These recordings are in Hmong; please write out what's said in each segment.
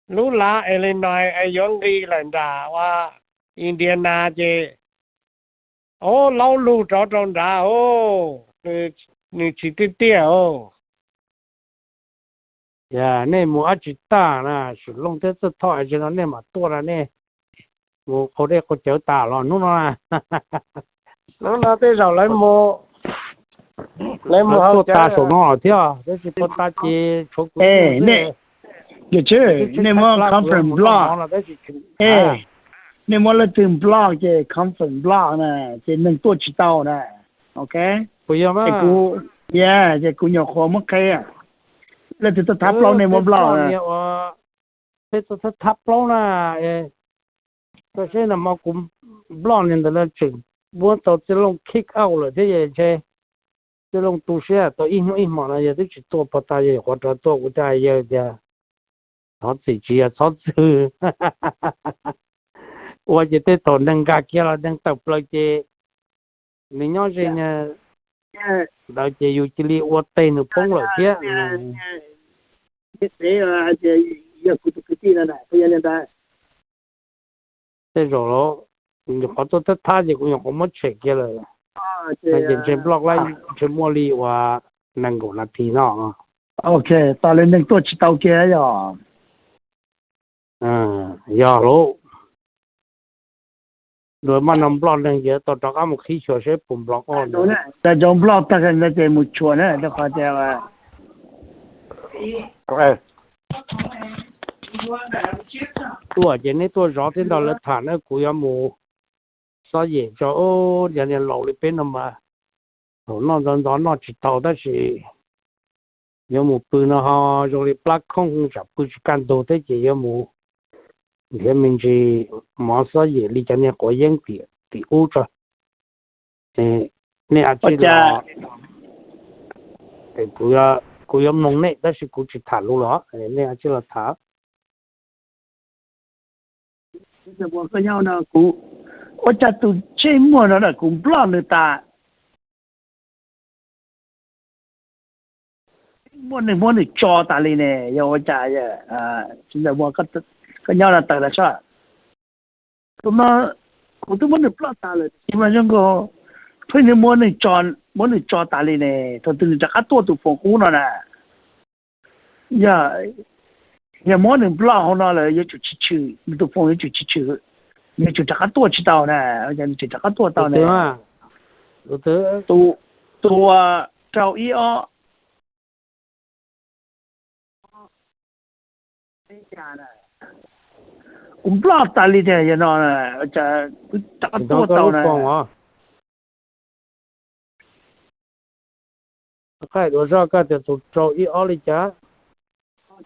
lub lav Illinois es yuav nqis lawm nram ua Indiana ces, o, laub lug rov rau nrad, o, nws tsis tiaj tiaj os. Nej mus dab tsi tag na, Sim Looj thiab Txawj Thoj es no nej mam tuaj na, nej mus qaug dej qaug cawv tas los hnub no na. Hnub no tej zaum lawv mus, lawv mus tuaj tas saum no thiab, tab sis puas tas ces tshuav kuv. Nej muab conference block, nej muab leej twg block ces conference block na, ces neeg tuaj tsis tau na. Ok, puas yog? Ces kuv nyuam qhuav muab qheb, leej twg tuaj thab plaub nej muab block na. Peb tuaj thab plaub na, koj saib no mas kuv block niag ntawd lawv tseem muab tau Txawj Looj kick out lawm thiab, ntshe Txawj Looj tu siab tau ib hnub ib hmos no yog twb tsis tuaj, puas tas yog qhuav rov tuaj, kuv thiaj hais yawg tias thov txim tsis yog txhob txwv. Ua ces tej thaum neeg nkag kiag los neeg tawm plaws ces nws nyob ze ntawd ces yus cia li ua teg nws poob lawm thiab. Tej zaum nyuam qhuav tuaj thab thab ces kuv nyuam qhuav muab tshem kiag lawm. Ces ntshe block lawm, ntshe muaj li uas nees nkaum nas this no. Ok, tas li neeg tuaj tsis tau kiag yog? Yog lauj. Luag maj no block neeg ces tau rov qab mus qhib xyuas seb puas block. Tawm nrov block tag ces mus tshuam na, rau qhov tias tuaj ces neb tuaj zov thiab nrog lawv tham na, kuv yuav mus xob yem tso. Yog niag laus li peb no mas thaum noj ntxov ntxov noj tsis tau tab sis yuav mus pw no ho zoo li plab khoob tsam pw tsis kaj ntug thiab ces yuav mus nrhiav me ntsis mov xob yem li cov niag quav yeeb tim ub tso. Nej a tsij los, kuv yuav mloog nej tab sis kuv tsis tham lus los nej a tsij los tham. Ua cas tus tsej muag no kuv block nws tas, muaj neeg muab nws tso tas li ne, yog ua cas? Koj nyob no tawm los soj. Tus no kuv twb muab nws block tas lawm tiam sis mas zoo nkaus pheej nws muab nws tso tas li ne, thaum twg nws rov qab tuaj tus foom qub no na? Yog, yog muab nws block hauv no lawm yuav tsum tsis tshwm, nws tus foom yuav tsum tsis tshwm, yuav tsum rov qab tuaj tsis tau na, nws tsis rov qab tuaj tau ne. Tus rau ib ob kuv block tas li tiag yog no, rov qab tuaj tau na. Qaij dua zoj koj tias tus rau ib ob li cas?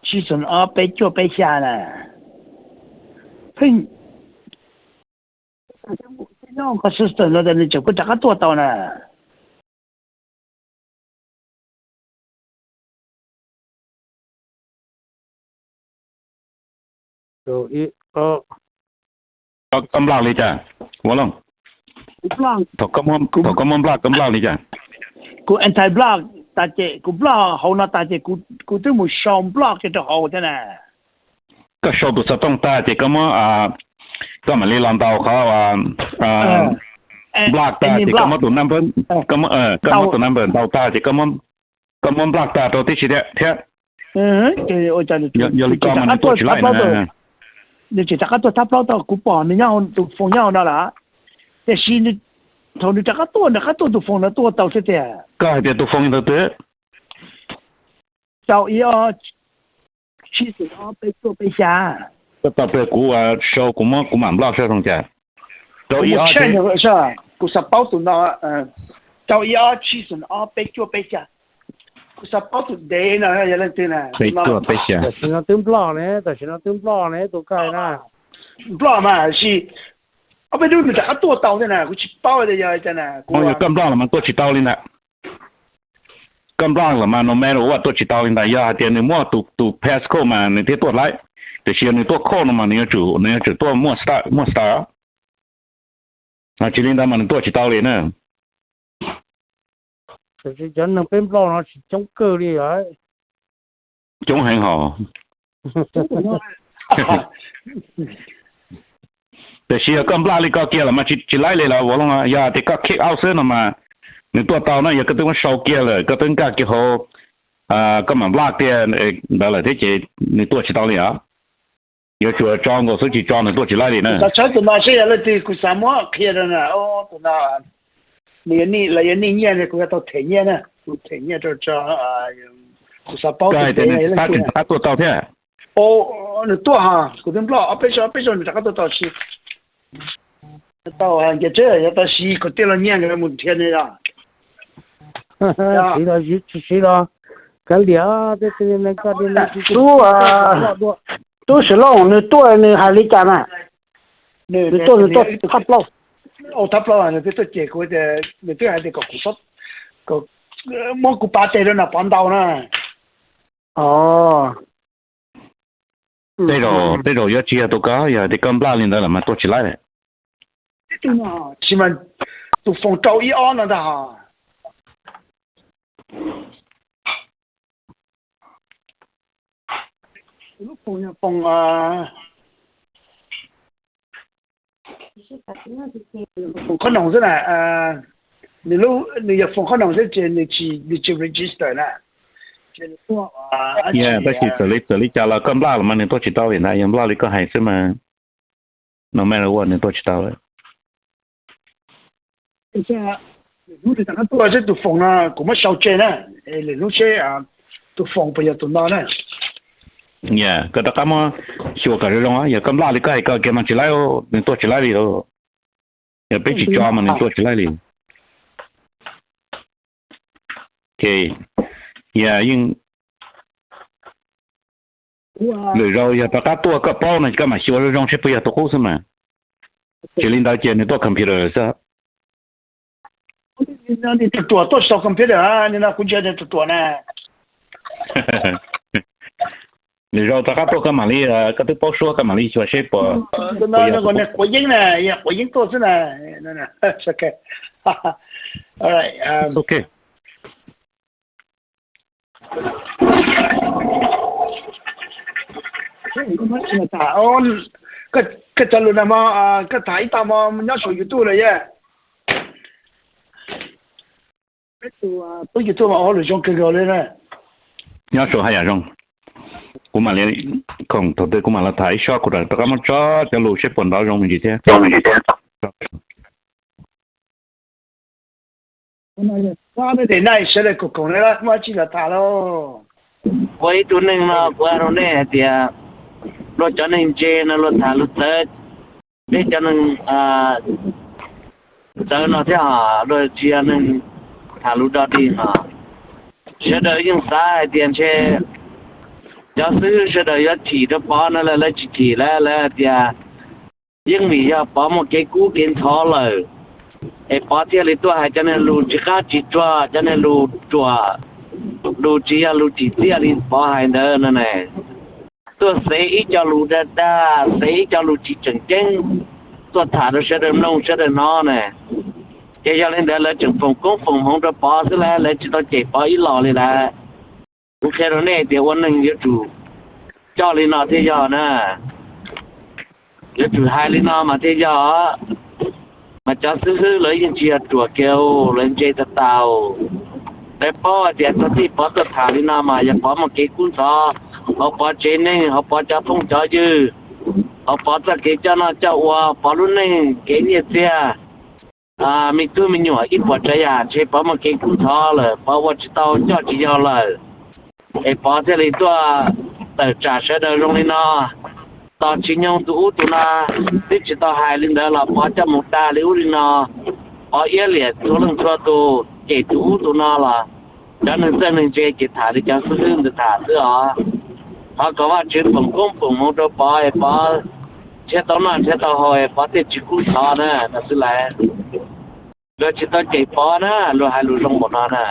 Tsis xeem ob peb cuaj peb xya na. Pheej consistent no tas nws tseem kuj rov qab tuaj tau na. Koj nplaj li cas? Ua loj, thaum koj muab nplaj koj nplaj li cas? Kuv anti block tas ces kuv block hauv no tas ces kuv twb mus sau block kiag rau hauv thiab na. Koj sau tus xov tooj tag ces koj muab, koj mam li los ntaus qhov block tag ces koj muab tus number, koj muab tus number ntaus tag ces koj muab block tag rau tib si thiab. Yog li ko mas nws tuaj tsis laij na. Nws tseem rov qab tuaj thab plaub tau, kuv pom nws nyob tus foos nyob hauv no lawm. Tiam sis thaum nws rov qab tuaj, nws rov qab tuaj tus foos no tuaj tau thiab tiag. Koj hais tias tus foos ntawd twg? Rau ib ob, tsib xeem ob peb cuaj peb xya. Koj tau pliag kuv sau kuv muab kuv mam nplaj soj zoo cas. Rau ib ob, kuv xav paub tus no, rau ib ob tsib xeem ob peb cuaj peb xya. Kuv xav paub tus dev no yog leej twg na. Peb cuaj peb xya. Tam sim no twb nplaj ne, tam sim no twb nplaj ne tus koj na. Nplaj mas sis ob peb hnub nws rov qab tuaj tau thiab na, kuv tsis paub tias yog cas na. Yog koj nplaj los mas tuaj tsis tau li ntawd. Koj nplaj los mas no matter what tuaj tsis tau li ntawd, yog hais tias nws muaj tus passcode mas nws thiaj tuaj laib. Tiam sis yog nws tuaj code no mas nws yuav tsum, nws yuav tsum tuaj muaj start, muaj start. Tsis li ntawd mas nws tuaj tsis tau li na. Tiam sis cov neeg peb nplaj no tsis coob kawg li os. Coob heev hos. Tiam sis yog koj nplaj li koj kiag los mas tsis laib li los Vam Looj, yog tias koj kick out xwb no mas nws tuaj tau na, yog koj twb muab sau kiag lawm, koj twb nkag kiag hauv, koj mam nplaj kiag ntawd lawm thiab ces nws tuaj tsis tau li os. Yuav tsum tso nkaus xwb, tsis tso nws tuaj tsis laib li na. Xav tshawb tus no seb yog leej twg, kuv xav muab qhia rau na, tus no, nws yuav nij, lawv yuav nij nyiaj, kuv yuav tau them nyiaj na, kuv them nyiaj rau tso, kuv xav paub tias nws rov qab tuaj tau thiab. Nws tuaj ha, kuv twb nplaj ob peb zaug, ob peb zaug nws rov qab tuaj tau si. Tau nce tseb yog tau si kom tiaj los nyiaj nkawd mus nrhiav ne os. Siv los siv, tsis siv los kav liam, tej tug neeg koj li no tsis tub, tub Xwm Lauj nws tuaj nws hais li cas na? Nws tuaj nws tuaj thab plaub, thab plaub nws twb tuaj cem kuv tias, nws twb hais tias kom kuv, muab kuv pav tes rau Nom Pov ntaus na. Tej zaum, tej zaum yuav tsis yog tus ko, yog tias koj nplaj li ntawd los mas tuaj tsis laib. Tsis mas tus foom rau ib ob no ntag. Lub foom, foom, foom qhob noom xwb na. Nws lub, nws yog foom qhob noom xwb ces nws tsis, nws tsis register na. Tab sis txawm li, txawm li cas los koj nplaj los mas nws tuaj tsis tau li ntag, yog nplaj li koj hais xwb mas no mas ua nws tuaj tsis tau lawm. Tuaj seb tus foom no kuv muab sau tseg na, lwm hnub seb tus foom puas yog tus no na. Koj rov qab muab xyuas kom zoo zoo, yog koj nplaj li koj hais koj kiag mas tsis laib, nws tuaj tsis laib li. Yog peb tsis tso mas nws tuaj tsis laib li. Ces yog yeej lwm zaus yog rov qab tuaj koj paub no koj mam xyuas zoo zoo seb puas yog tus qub xwb mas. Ces li ntawd ces nws tuaj computer xwb. Ruam ruam tuaj sau computer, nim no kuv ntsia nws ruam ruam na. Lwm zaus rov qab tuaj koj mam li, koj twb paub suab koj mam li xyuas seb puas. Quav Yeeb na, yog Quav Yeeb tuaj xwb na. Koj cov lus na mog, koj tham ib tag mog, nyob saum YouTube lawm yog. Peb tus tub YouTube mas ua hauj lwm zoo kawg nkaus li na. Nyob saum haj yam zoo. Kuv mam li khoom thaum twg kuv mam los tham ib sob, kuv rov qab muab tso cov lus seb puas nrov zoo me ntsis thiab. Sawv daws koom koom na, muaj dab tsi los tham lauj. Ua ib tug neeg no kuv hais rau nej hais tias, luag cov neeg ntse no luag tham lus txawv, peb cov neeg txawv no thiab os, luag tsis yog neeg tham lus dog dig os. Sawv daws yeej xav hais tias ntshe cov xib hwb sawv daws yuav chim rau Pov no lawm, lawv tsis chim lawm, lawv hais tias yeej vim yog Pov muaj kev kub kev ntxhov lawm, es Pov thiaj li tuaj hais cov niag lus tsis qab tsis tsuag, cov niag lus ruam, lus tsis yog lus tsim txiaj li Pov hais ntawd no ne. Tuaj xev ib co lus dag dag, xev ib co lus tsis tseem ceeb, tuaj tham rau sawv daws mloog sawv daws hnov ne. Ces yog li ntawd lawv tseem foom koob foom hmoov rau Pov xwb lawm, lawv tsis tau cem Pov ib los li lawm. Kuv qhia rau nej tias ua neeg yuav tsum coj li no thiaj yog na. Yuav tsum hais li no mas thiaj yog. Mas cov xib hwb lawv yeej tsis yog ruam kiag, lawv ntse tas tas. Lawv paub hais tias txog txij Pov tuaj tham li no mas yog Pov muaj kev kub ntxhov hauv Pov tsev neeg, hauv Pov cov phooj cov ywg, hauv Pov txoj kev coj noj coj ua, Pov lub neej kev nyiaj txiag, me tub me nyuam ib puas tsav yam, ntshe Pov muaj kev kub ntxhov lawm, Pov ua tsis tau coj tsis yog lawm. Es Pov thiaj li tuaj tawm tsam sawv daws zoo li no. Tos tsis nyoog tus ub tus no twb tsis tau hais li ntawd los Pov coj mus dag li ub li no. Pov iab liam txhua leej txhua tus, cem tus ub tus no los cov neeg txawj neeg ntse ces tham li cov xib hwb ntawd tham xwb os. Thov kom Vajtswv foom koob foom hmoov rau Pov es Pov nrhiav tau noj nrhiav tau haus es Pov thiaj tsis kub ntxhov na no xwb lawm. Luag tsis tau cem Pov na, luag hais lus zoo npaum no na.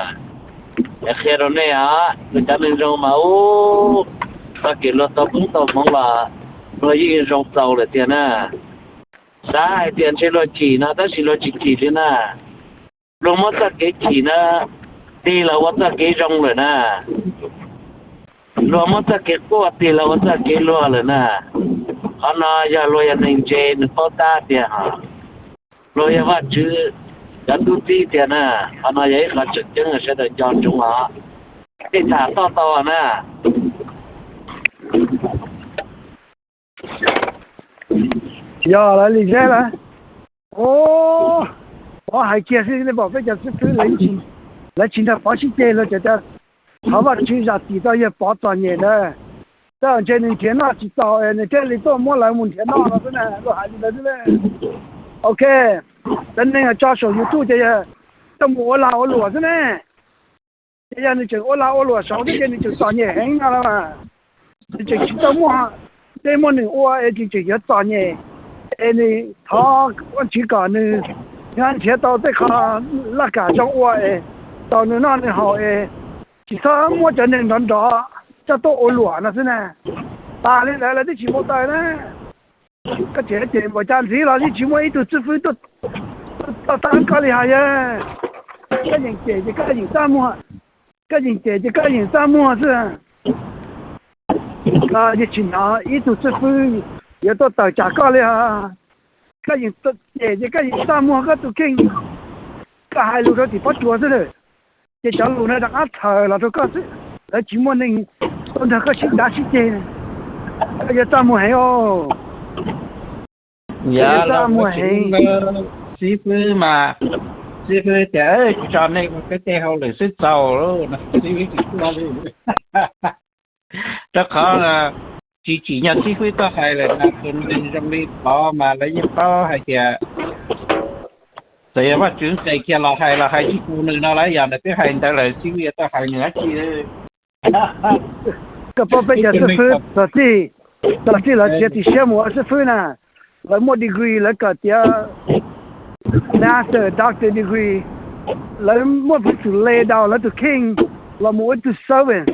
Es qhia rau nej os, luag cov neeg zoo mas ub, txoj kev luag tau koob tau hmoov los luag yeej zoo txaus lawm tiag na. Xav hais tias ntshe luag chim no tab sis luag tsis chim li na. Luag muab txoj kev chim na tig los ua txoj kev zoo lawm na. Luag muab txoj kev quaj tig los ua txoj kev luag lawm na. Qhov no yog luag yog neeg ntse nws paub tab tiag hos. Luag yog Vajtswv cov tub txib tiag na. Qhov no yog ib qho tseem ceeb sawv daws nco ntsoov os. Tej tham toj tau na. Yog lawv li zeb lawm. Pov hais kiag xwb nej pom peb cov xib fwb lawv tsis nrog Pov sib ceg, luag cov, cov thov Vajtswv zam txim rau yawg Pov txom nyem ntawd. Tej zaum ntshe nws nrhiav noj tsis txaus nws thiaj li tuaj muab lawv mus nrhiav noj no xwb na, luag hais li ntawd xwb. Ok, cov neeg tso saum YouTube ces yog coj mus ua lag ua luam xwb ne. Ces yog nws tseem ua lag ua luam saud thiab ces nws tseem txom nyem heev no los mas, nws tseem tsis tau muaj, tej muaj nws ua es nws tseem yuav txom nyem. Es nws thov Vajtswv kom nws nrhiav tau tej qho laj kam zoo ua es tau nws noj nws haus es tsis txhob muab cov neeg nrov nrov coj tuaj ua luam no xwb na. Tas li ntawd lawv twb tsis mus taws na. Koj tseem cem npaum cas ntxiv los yeej tsis muaj ib tug xib fwb tuaj tab koj li hos yawg. Koj yeem cem ces koj yeem txaj muag, koj yeem cem ces koj yeem txaj muag xwb. Yeej tsis hnov ib tug xib fwb yuav tuaj tawm tsam koj li hos. Koj yeem cem ces koj yeem txaj muag koj tus kheej. Koj hais lus rau tim pob tsuas xwb lawm, ces cov lus no rov qab txhawm los rau koj xwb. Lawv tsis muaj neeg tuaj nrog koj sib cav sib ceg, koj yuav txaj muag heev os. Yog txaj muag heev. Xib fwb mas, xib fwb tias tso nej ua peb tej hauj lwm xwb txaus, xib fwb tsis tuaj li. Rau qhov tsis tsim nyog xib fwb tuaj hais lawm mas tus neeg zoo li Pov mas lawv yeej paub hais tias txawm yog Vajtswv nqes kiag los hais los hais tsis tau nws no lawm, yog ntawd twb hais ntawd lawm xib fwb yuav tuaj hais nws dab tsi. Koj paub peb cov xib fwb txog txij, txog txij lawv txiav txim siab mus ua xib fwb na, lawv muaj degree, lawv kawm tiav master, doctor degree, lawv muaj peev xwm le tau lawv tus kheej los mus ua ib tug servant.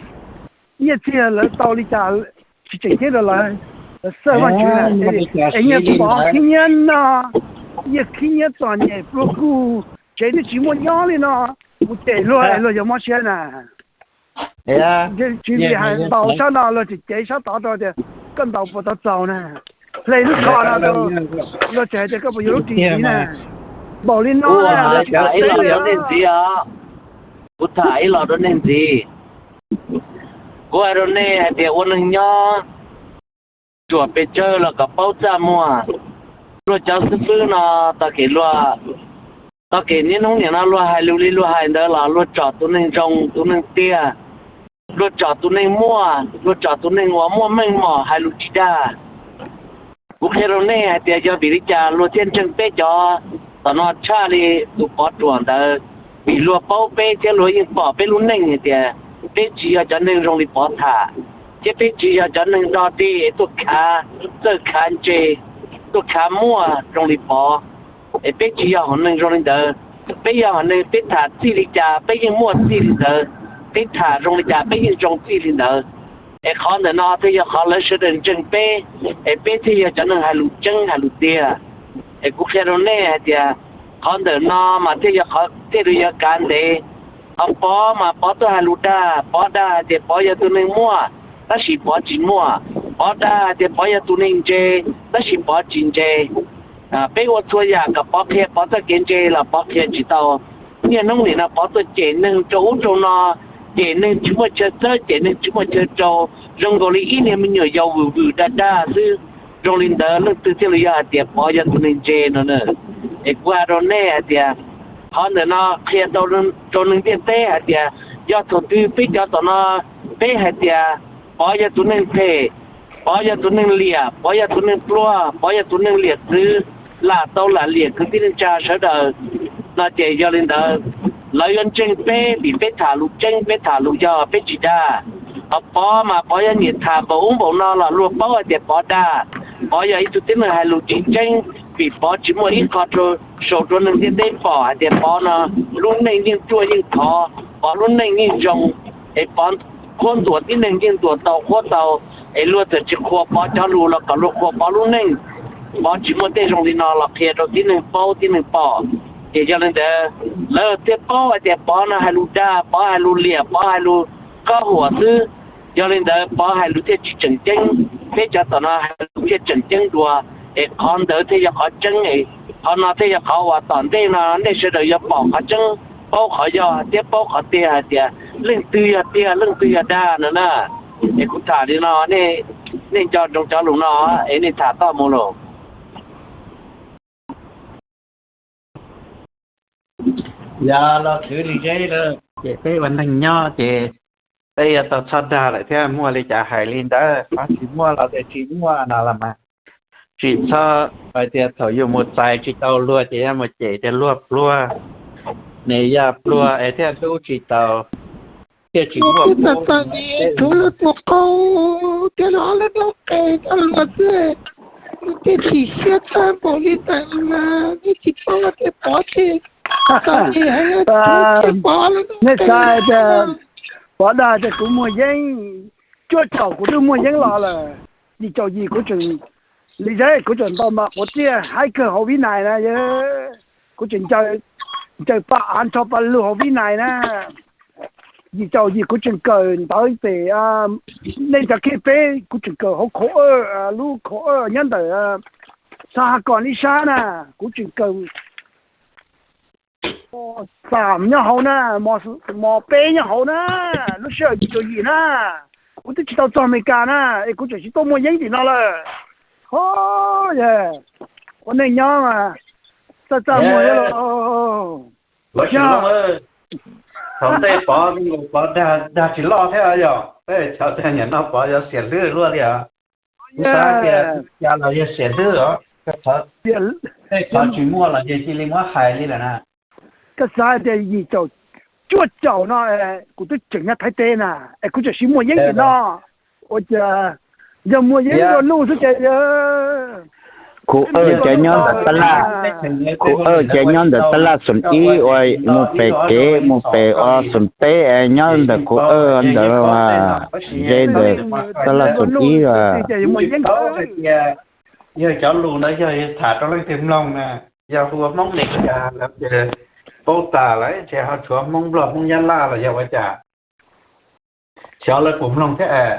Nyiaj txiag lawv tau li cas tsis tseem ceeb rau lawv, lawv xawj Vajtswv na. Es yawg Pov khib nyiab no, yawg khib nyiab txom nyem pluag kuj, tsev twb tsis muaj nyob li no, mus cem luag luag yuav mob siab na. Tswv Npis hais ntaus sab no luag tseem cev sab tod rau tias koj ntaus puas tau txaus na. Hle lub tsho no rau luag tseem hais tias koj puas yuav lub ris ntxiv na. Npaum li no. Kuv hais ib los rau nej ntxiv os. Kuv tham ib los rau nej ntxiv. Kuv hais rau nej hais tias ua neeg nyob ruam pes tsawg los kom paub txaj muag. Luag cov xib fwb no, tau kev luag, tau kev niaj hnub nim no luag hais lus li luag hais ntawd los luag tsom tus neeg zoo tus neeg tiag, luag tsom tus neeg muaj, luag tsom tus neeg uas muaj meej mom hais lus tsis dag. Kuv qhia rau nej hais tias yog vim li cas luag thiaj ntseeg peb cov tom no tshaj li tus Pov Ruam ntawd, vim luag paub peb thiab luag yeej pom peb lub neej hais tias peb tsis yog cov neeg zoo li Pov tham, thiab peb tsis yog cov neeg dog dig tuaj khav txawj khav ntse, tuaj khav muaj zoo li Pov. Es peb tsis yog hom neeg zoo li ntawd, peb yog hom neeg peb tham txij li cas peb yeej muaj txij li ntawd, peb tham zoo li cas peb yeej zoo txij li ntawd. Es qhov ntawm no thiaj yog qhov lawv sawv daws ntseeg peb, es peb thiaj yog cov neeg hais lus tseeb hais lus tiag. Es kuv qhia rau nej hais tias qhov ntawm no mas thiaj yog qhov thiaj li yuav kav ntev. Ho Pov mas Pov tuaj hais lus dag, Pov dag hais tias Pov yog tus neeg muaj, tab sis Pov tsis muaj. Pov dag hais tias Pov yog tus neeg ntse, tab sis Pov tsis ntse. Peb ua txhua yam kom Pov qhia Pov txoj kev ntse los Pov qhia tsis tau. Niaj hnub nim no Pov tuaj cem neeg rau ub rau no, cem neeg tsis muaj chaw txawb, cem neeg tsis muaj chaw rau, zoo nkaus li ib niag me nyuam yaus vwm vwm dag dag xwb. Zoo li ntawd leej twg thiaj li yuav hais tias Pov yog tus neeg ntse no na? Es kuv hais rau nej hais tias qhov ntawm no qhia rau neeg ntiaj teb hais tias yog thaum twg peb cov tom no peb hais tias Pov yog tus neeg phem, Pov yog tus neeg liam, Pov yog tus neeg pluag, Pov yog tus neeg liam txwv, lam tau lam liam kwv tij neej tsa sawv daws no ces yog li ntawd lawv yuav ntseeg peb vim peb tham lus tseeb, peb tham lus yog, peb tsis dag. Ho Pov mas Pov yog nyiam tham npaum ub npaum no los luag paub hais tias Pov dag. Pov yog ib tug tib neeg hais lus tsis tseeb, vim Pov tsis muaj ib qho sau rau neeg ntiaj teb pom hais tias Pov no lub neej yeej ruaj yeej khov, Pov lub neej yeej zoo, es Pov qhuab ntuas tib neeg yeej ntuas tau qhuab tau, es luag txawm tsis qhuas Pov cov lus los kom luag qhuas Pov lub neej. Pov tsis muaj tej zoo li no los qhia rau tib neeg paub tib neeg pom. Ces yog li ntawd lawv thiaj paub hais tias Pov no hais lus dag, Pov hais lus liam, Pov hais lus qab huam xwb. Yog li ntawd Pov hais lus thiaj tsis tseem ceeb, peb cov tom no hais lus thiaj tseem ceeb dua, es qhov ntawd thiaj yog qhov tseeb, qhov no thiaj yog qhov uas tom ntej no nej sawv daws yuav pom qhov tseeb, paub qhov yog thiab paub qhov tiag hais tias leej twg yog tiag leej twg yog dag no na. Es kuv tham li no, nej nco ntsoov cov lus no es nej tham toj mus los. Yog los khwv li zeb lawm ces peb ua neeg nyob ces peb yuav tau txhob dag lawm thiab, muaj li cas hais li ntawd, qhov tsis muaj los tias tsis muaj no los mas. Tsis txhob hais tias thaum yus mus txais tsis tau luag ces yuav mus cem tias luag pluag, nws yog pluag es thiaj hlub tsis tau, thiaj tsis muaj. Txais txais ces tsuav lawv tus qau thiab lawv ob lub nraub qaum coj los xwb, thiaj chim siab tag npaum li ntawd mas nej tsis paub tias Pov ces txom nyem heev, tsis paub lawv nraub qaum. Nej xav tias Pov dag tias kuv muaj yeeb, cuaj caum kuv twb muaj yeeb los lawm, yim caum yim kuv tseem, li zeb kuv tseem ntaus mas quav txiaj haib kawg hauv Vib Nais na, kuv tseem ncaws paj av nrho paj lug hauv Vib Nais na. Yim caum yim kuv tseem kawm ntawv pem nej cov khej peb, kuv tseem kawm hauv khov ab, lub khov ab nyob ntawm Xab Has Kos ib sab na, kuv tseem kawm xam nyob hauv na, mos peb nyob hauv na, lub sij hawm yim caum yim na, kuv twb tsis tau txog Amelikas na, es kuv tseem tsis tuaj muaj yeeb tim no lawm. Ho, ua neej nyob mas txaj txaj muag los. Thaum ntej Pov, Pov dag tsis loj thiab yog peb cov tias nim no Pov yog xiam hlwb luaj li os. Kuv xav tias cas los yog xiam hlwb os, tej qhov tsis muaj los yog cia li muab hais li lawm na. Koj xav tias yim caum, cuaj caum no kuv twb tseem nyob Thaib teb na, es kuv tseem siv muaj yeeb tim no. Ua cas yog muaj yeeb nplua nuj xwb ces yog. Kuv, kuv cov nyob ntawm tab laj xoom ib ua mus pem kev mus pem ua xoom peb nyob ntawm kuv ntawd, ze ntawm tab laj xoom ib. Yog cov lus ntawd yog tham rau leej twg mloog na? Yog hu ua Hmoob Mes Kas lawm ces paub tas lawm, ntshe ho tshuav Hmoob Nplog Hmoob Nyab Laj los yog ua cas. Xyov lawv puas mloog thiab.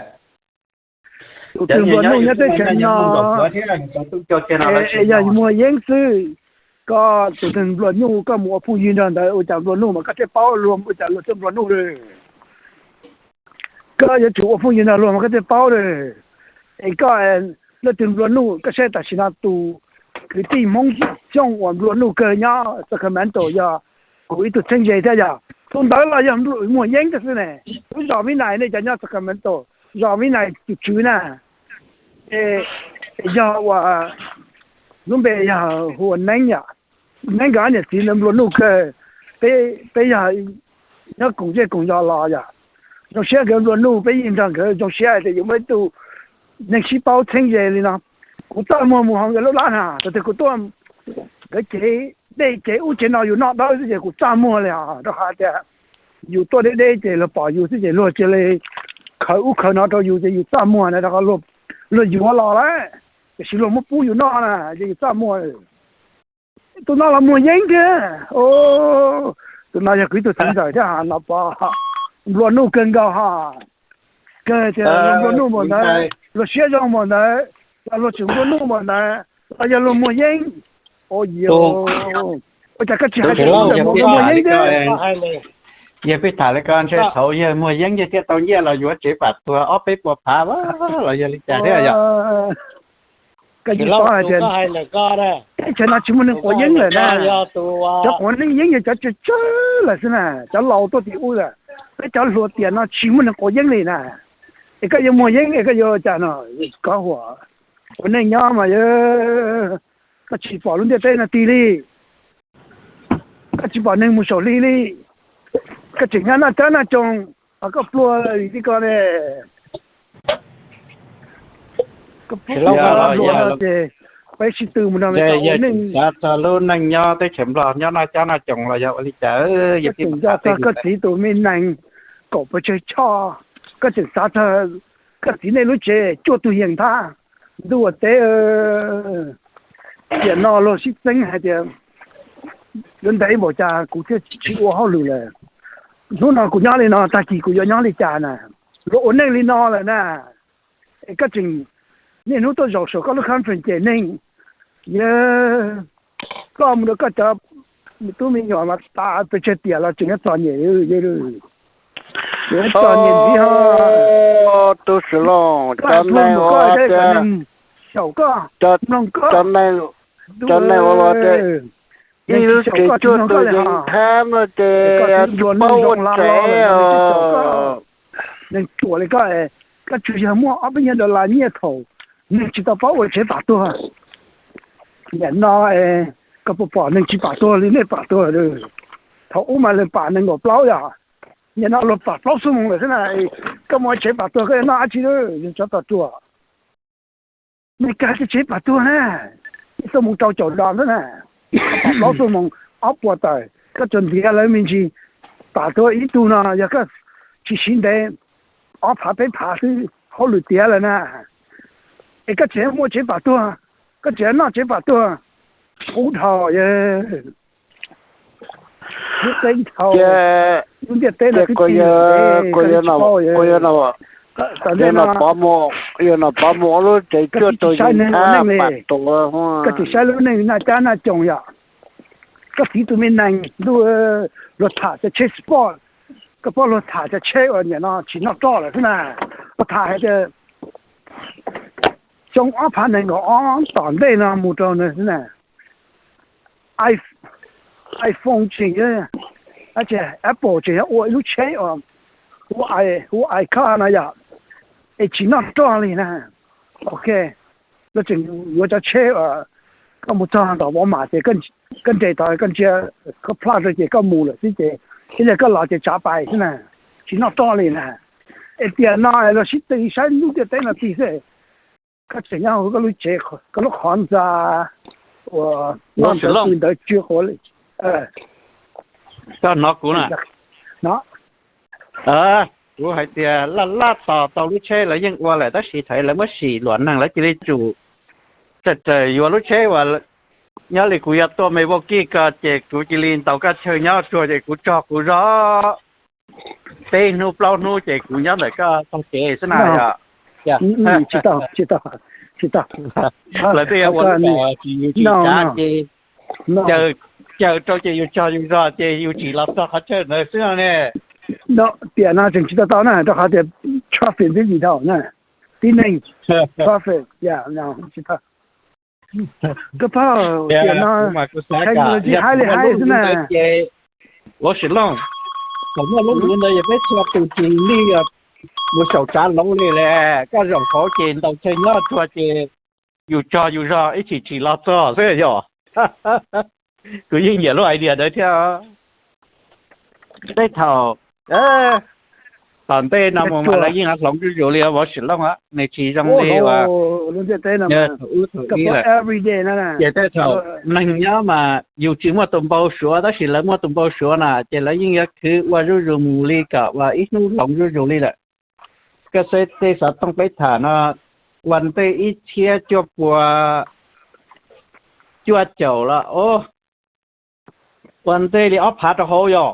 Tus twg nplua nuj nyob teb chaws no, yog muaj yeeb xwb. Koj tus twg nplua nuj koj mus ua phooj ywg nrog ntawd ua cas nplua nuj mas koj thiaj paub luag ua cas luag thiaj nplua nuj lawm. Koj yuav tsum ua phooj ywg nrog luag mas koj thiaj paub lawm. Es koj leej twg nplua nuj, koj saib tam sim no tus kwv tij Hmoob Xyooj uas nplua nuj kawg nyob Sacramento yog kuv ib tug txheeb ze thiab yog. Tus ntawd los yog muaj yeeb tiag xwb ne. Lub zos Vib Nais nej cov nyob Sacramento, zos Vib Nais tus tswv na, yog uas lub npe yog hu ua Neeb yom. Neeb nkawd ob niam txiv ntawd nplua nuj kawg. Peb yog nyob koom zej koom zos los yom, zoo siab nkawd nplua nuj, peb yeej nrog nkawd zoo siab hais tias yuav muaj ib tug neeg sib paub txheeb ze li no. Kuv txaj muag mus hauv nkawd lub lab na, thaum twg kuv tuaj, nkawd cev dej cev ub cev no yus noj dawb xwb ces kuv txaj muag li os, rau qhov tias yus tuaj deb deb ces luag pom yus xwb ces luag cia li khaws ub khaws no rau yus ces yus txaj muag na, rau qhov luag yuav los lawm, tiam sis luag muab pub yus noj na ces yus txaj muag. Tus no los muaj yeeb thiab. Tus no yog kuv ib tug txiv ntxawm thiab ha, no Pov, nplua nuj kawg nkaus ha. Kawg tias luag nplua nuj npaum ntawd, luag siab zoo npaum ntawd, los luag tseem nplua nuj npaum ntawd, los yog luag muaj yeeb. Ua cas koj tsis hais tias muaj yeeb thiab? Yog peb tham li ko ntshe thaum yawg muaj yeeb yawg thiaj tau nyiaj los yuav tsev pam tuag ob peb puas phav los yog li cas thiab yom? Koj tsis paub hais tias teb chaws no tsis muaj neeg quav yeeb lawm na. Cov quav yeeb yog cov tsawg tsawg lawm xwb na, cov laus tuaj tim ub lawm. Peb cov hluas tiam no tsis muaj neeg quav yeeb li na. Es koj yuav muaj yeeb es koj yuav ua cas no? Koj ua, ua neej nyob mas yog koj tsis pom lub ntiaj teb no tig li, koj tsis pom neeg mus saum hli li, koj tseem nyob noj tsab noj tsoos, koj pluag li ko ne. Koj pluag ces peb sib tw mus nrog, xav txog lub neej nyob teb chaws Nplog nyob noj tsab noj tsoos los yog ua li cas? Koj tseem nco txog koj txiv tus me nees kaum pes tsawg choj, koj tseem xav txog koj txiv nej lub tsev cuaj tug yees nthab ntuj ua teb. Tiam no luag sib txeeb hais tias yuav ntev npaum cas kuv thiaj tsis ua hauj lwm lawm. Hnub no kuv nyob li no tag kis kuv yuav nyob li cas na? luag ua neej li no lawm na. Es koj tseem niaj hnub tuaj zaum saum koj lub conference cem neeg, yog koj mus rau koj cov tub me nyuam mas tas pes tsawg tiam los tseem yuav txom nyem, tseem yuav txom nyem ntxiv ho. Tub Xwm Looj, cov neeg ua tias, xyaum koj, mloog koj, cov neeg ua tias ib lub tsev cuaj tus yeej thab no ces tsis paub ua tsev os. Neeg ruam li koj, koj tsuas yog muaj ob peb nyuag dollar nyiaj thaum neeg tsis tau paub ua tsev pam tuag. Nim no koj puas pom neeg tsis pam tuag li nej pam tuag? Thaum ub mas luag pam nees nkaum plaub yom, nim no luag pam plaub xuab moos lawm xwb na. Koj mus ua tsev pam tuag koj yuav noj dab tsi lawm, yog tsov tom ruam? Meskas cov tsev pam tuag na, ib xuab moos rau caum dollar xwb na, pam plaub xuab moos ob puas tawm, koj tsuas ntiav lawv me ntsis pam tuag ib tug no, yog koj tsis siv ntev, ob phav peb phav xwb hauj lwm tiav lawm na. Es koj tseem muaj tsev pam tuag, koj tseem noj tsev pam tuag, qub dhau. Lub teb dhau, lub ntiaj teb no twb tij, koj yuav tsis paub. Yog no pov mus ua lub tsev cuaj tus yeej thab pam tuag. Koj tsis saib lub neej naj cab naj coos yom? Koj txiv tus me nees ntuj, luag tham cov tsheb sport, koj paub luag tham cov tsheb uas nim no tsis noj roj lawm xwb na. Luag tham hais tias xyoo ob phav nees nkaum ob tom ntej no mus rau no xwb na, iPhone tseem, Apple tseem yuav ua ib lub tsheb uas hu iCar no yom, es tsis noj roj li na. Ok, lawv tseem yuav cov tsheb uas koj mus txog ntawm Walmart ces koj nres tod koj ntsia koj plaj rau ces koj mus lawm xwb ces ib pliag koj los ces tsav pais xwb na, tsis noj roj li na. Es tiam no luag sib tw saib lub ntiaj teb no tij xwb, koj tseem nyob hauv koj lub tsev, koj lub qhov ntxa uas noj ntawd pw ntawd tsw quav li. Koj hnov kuv na, no kuv hais tias laj laj tos tau lub tsheb lawv yeej ua lawm tab sis thaum lawv muab sim luam neeg lawv cia li tsum raws raws yuav lub tsheb uas nyob li kuv yuav tuaj me vaub kij ko ces kuv cia li ntaus koj chaw nyob tsuag ces kuv tso kuv zog peb hnub plaub hnub ces kuv nyob ntawm koj tog kev xwb na yom. Tsis tau, tsis tau, tsis tau. Lawv twb yuav ua lub tsis yus tsis cav ces caws rau ces yus tso yus zog ces yus tsim los txog qhov chaw ntawd xwb no ne. Tiam no tseem tsis tau tau na rau qhov tias traffic busy dhau na, tib neeg traffic tsis tau. Koj paub tiam no technology hais li hais xwb na. Vauv Sim Looj, thaum muaj lub lub ntawd yog peb txhua tus tsis lig mus saum tsav loov li lawm, koj zaum hauv ces ntaus chaw nyob tsuag ces yus tso yus zog ib chim tsim los txog xwb yom. Kuv yeej nyiam lub idea ntawd thiab. Tej thaum, thaum ntej no mus mas lawv yeej hloov zuj zus li Vauv Sim Looj, nws tsis zoo li uas thaum ub thaum ub lawm. Ces tej thaum neeg nyob mas yus tsis muaj tus npau suav tab sis lawv muaj tus npau suav na ces lawv yeej yuav khwv ua zuj zus mus li kom uas ib hnub hloov zuj zus li lawm. Koj saib tej xov tooj peb tham no, ua ntej ib txhiab cuaj pua cuaj caum los ua ntej li ob phav rau hauv yog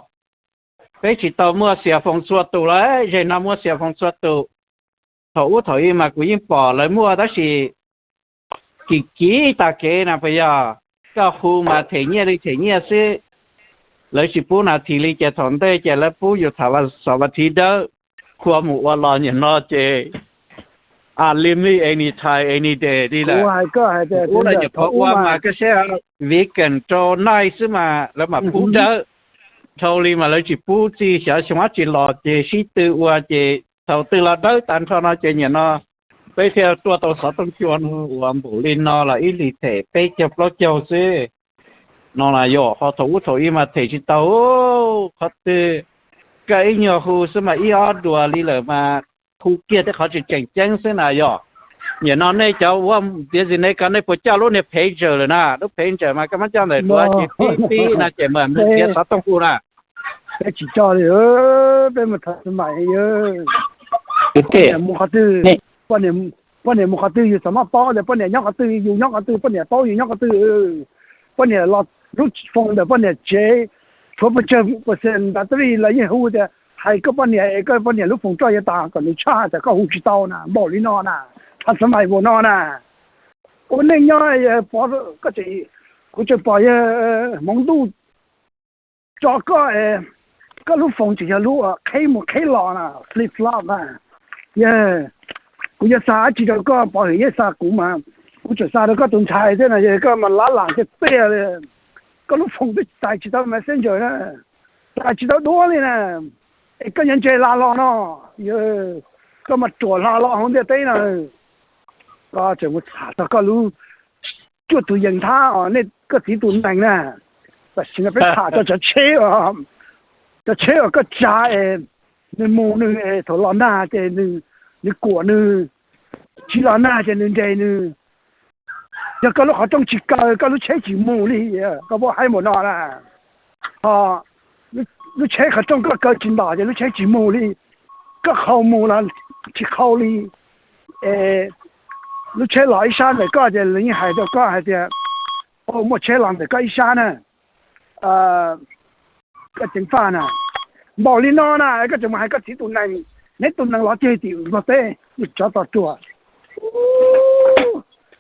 peb tsis tau muaj xias foos txhua tus lawm, zem no muaj xias foos txhua tus. Thaum ub thaum ub mas kuv yeej pom lawv muaj tab sis kim kim tag kev na puas yog? Koj hu mas them nyiaj li them nyiaj xwb, lawv tsis pub nas this li ces thaum ntej ces lawv pub yus tham xov vas thiv dawb, khua mus ua los nim no ces unlimited anytime any day li lawm. Ub, lawv nyuam qhuav ua mas koj saib, weekend rau night xwb mas lawv mam pub dawb, dhau li mas lawv tsis pub txij xyov xyoo dab tsi los ces sib tw ua ces thaum twg los dawb tas nrho no ces nim no peb thiaj tuaj tau xov tooj cua no uas npaum li no los ib hlis them peb caug plaub caug xwb no na yom. Ho thaum ub thaum ub mas them tsis tau, qhov twg koj ib nyuag hu xwb mas ib ob duas li lawm mas hu kiag tej qhov tsis tseem ceeb xwb na yom. Nim no nej cov ua business ko nej puas coj lub niag pager lawm na? Lub pager mas koj muab coj ntawm duav ces pib pib no ces mam ntiav xov tooj hu na. Peb tsis coj li, peb mus tham xwb mas poj niam mus qhov twg, poj niam mus qhov twg yus txhob muab paub tias poj niam nyob qhov twg yus nyob qhov twg, poj niam paub yus nyob qhov twg. Poj niam los lub foos ntawm poj niam tsev tshuav pes tsawg percent battery los yeej hu tias hais koj poj niam es koj poj niam lub foos roj yuav tas kom nws tshaj tas koj hu tsis tau na, npaum li no na, thav xab mais npaum no na. Ua neej nyob, kuv tseem pom yawg hmoov ntuj tso koj, koj lub foos tseem yog lub qheb mus qheb los na, flip flop na. Yog kuv yuav xa dab tsi rau koj, pov hwm yeej xa kuv mas, kuv tseem xa rau koj tus ntxhais thiab na, yog koj mas lab lam tiag tiag li. Koj lub foos twb tais tsis tau messenger na, tais tsis tau duab li na, es koj yuav ntse hla los no, koj mas ruam hla los hauv ntiaj teb no. Koj tseem mus tham txog koj lub cuaj tus yees thab, nej koj txiv tus nees na, tam sim no peb tham txog cov tsheb, cov tsheb uas koj tsa es nws mus nws thaum los nag ces nws kuam nws, tsis los nag ces nws nres nws. Yog koj lub qhov rooj tsis kaw koj lub tsheb tsis mus li, koj puas haib npaum no na. Ho lub tsheb qhov rooj koj kaw tsis ntom ces lub tsheb tsis mus li, koj qhau mus los tsis qhau li. Es lub tsheb los ib sab ntawm koj ces lawv yeej hais rau koj hais tias, muaj tsheb los ntawm koj ib sab na, koj ceev faj na. Npaum li no na koj tseem mus hais koj txiv tus nees, neb tus nees los ceg tim Nplog teb, tsov tom ruam.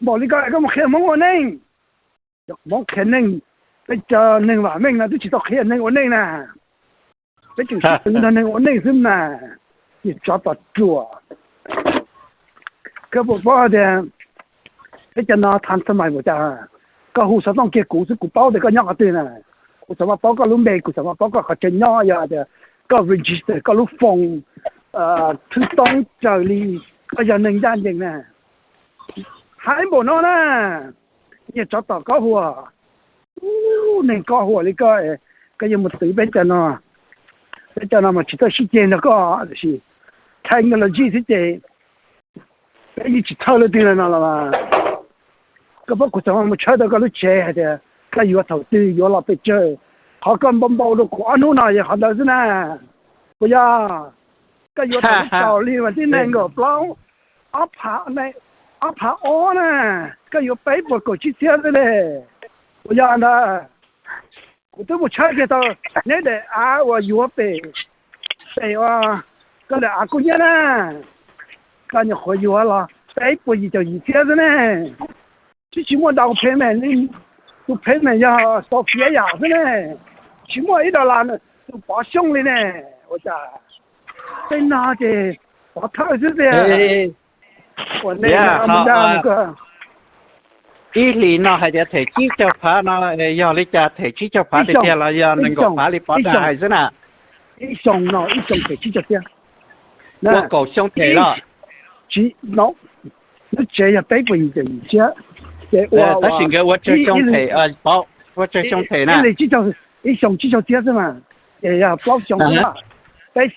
Npaum li ko koj mus qhia Hmoob ua neej. Cov Hmoob qhia neej, peb cov neeg vam meej no twb tsis tau qhia neeg ua neej na, peb tseem sib tw nrog neeg ua neej xwb mas, yog tsov tom ruam. Koj puas paub tias peb cov no thav xab mais npaum cas, koj hu xov tooj kiag kuv xwb kuv paub tias koj nyob qhov twg na. Kuv xav mas paub koj lub npe, kuv xav mas paub koj qhov chaw nyob, yog tias koj register koj lub foos thwj toob raws li koj yog neeg ncaj ncees na. Haib npaum no na, yog tsov tom kob huam, neeg kob huam li koj, koj yuav mus twv peb cov no, peb cov no mas tsis txawj sib ceg nrog koj, tiam sis technology xwb ces peb yeej tsis txhawj leej twg li no los. Koj paub kuv txawm mus tshawb tau koj lub tsev hais tias koj yuav thaum twg yuav los pes tsawg, qhov koj npau npau rau kuv ob hnub no yog qhov ntawd xwb na. Puas yog? Koj yuav thaum twg tsaus li mas tib neeg nkaum plaub, ob phav, ob phav ob na, koj yuav peb puas kaum tsib txhiab xwb ne. Puas yog ntawd? Kuv twb mus tshawb kiag tau neb daim av uas yuav pem, pem uas koj daim av kub hnyiab na, koj nyuam qhuav yuav los peb puas yim caum yim txhiab xwb ne. Twb tsis muaj down payment li, tus payment yog xaus piav yam xwb ne, tsis muaj ib dollar tus pov xyoo li ne. Ua cas tej no ces pov thawj xwb tiag. Ua ne, ib hlis no hais tias them tsib caug phav no, yog li cas them tsib caug phav tiag tiag los yog nees nkaum phav li pov dag hais xwb na? Ib xyoos no ib xyoos them tsib caug txhiab, ua kaum xyoo them los? Lub tsev yog peb puas yim caum yim txhiab, ces ua, tab sis nkawd ua tsawg xyoo them, ua tsawg xyoo them na? Ib xyoos tsib caug txhiab xwb mas, ces yog plaub xyoo xwb, peb,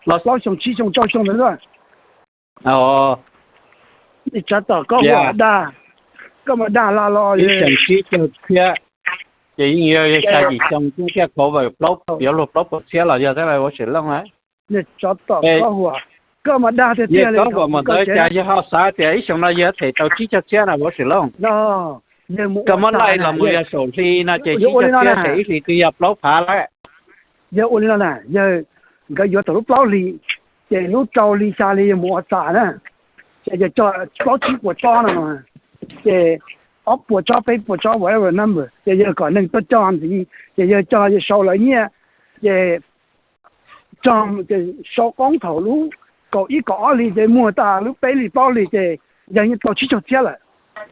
plaub xyoo tsib xyoo rau xyoo ntawd xwb. Tsov tom koj ua dag, koj mas dag hla los li. Ib xyoos tsib caug txhiab, ces yeej yog xya yim xyoo thiaj cover plaub, yuav luag plaub puas txhiab los yog thiab ua sim looj na. Tsov tom koj ua, koj mas dag tiag tiag li. Koj ua mus ntawd cas yog ho xav tias ib xyoos no yog them tau tsib caug txhiab na ua sim looj? Koj muab laij los mus yog saum hli no ces tsib caug txhiab them ib hlis twg yog plaub phav lawm. Yog ua li no na, yog nkawd yuav thaum lub plaub hlis, ces lub rau hli xya hli yog mus ua xas na, ces yog cog plaub tsib puas tsob no, ces ob puas tsob peb puas tsob whatever number ces yog kom neeg tuaj cog ntxiv, ces yog cog yog sau lawv nyiaj, ces cog ces sau qoob thaum lub kaum ib kaum ob hlis ces muag tas lub peb hlis plaub hlis ces yog yeej tau tsib caug txhiab lawm,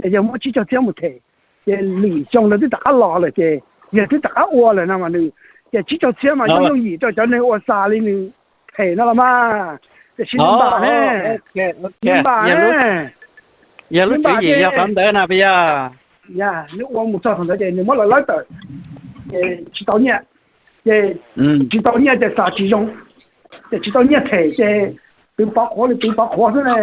ces yog muab tsib caug txhiab mus them, ces lwm xyoo lawv twb rov qab los lawm ces yog twb rov qab ua lawm no mas nws, ces tsib caug txhiab mas yooj yooj yim rau cov neeg ua xas li nws them no los mas, tiam sis nws npam ne, nws npam ne, yog lub tswv yim yog qhov ntawd na puas yog? Nws ua mus txog thaum ntawd ces nws muab lawv lawb tawm, ces tsis tau nyiaj, ces tsis tau nyiaj ces xav tsis zoo, ces tsis tau nyiaj them ces twv pov qhuav li twv pov qhuav xwb ne.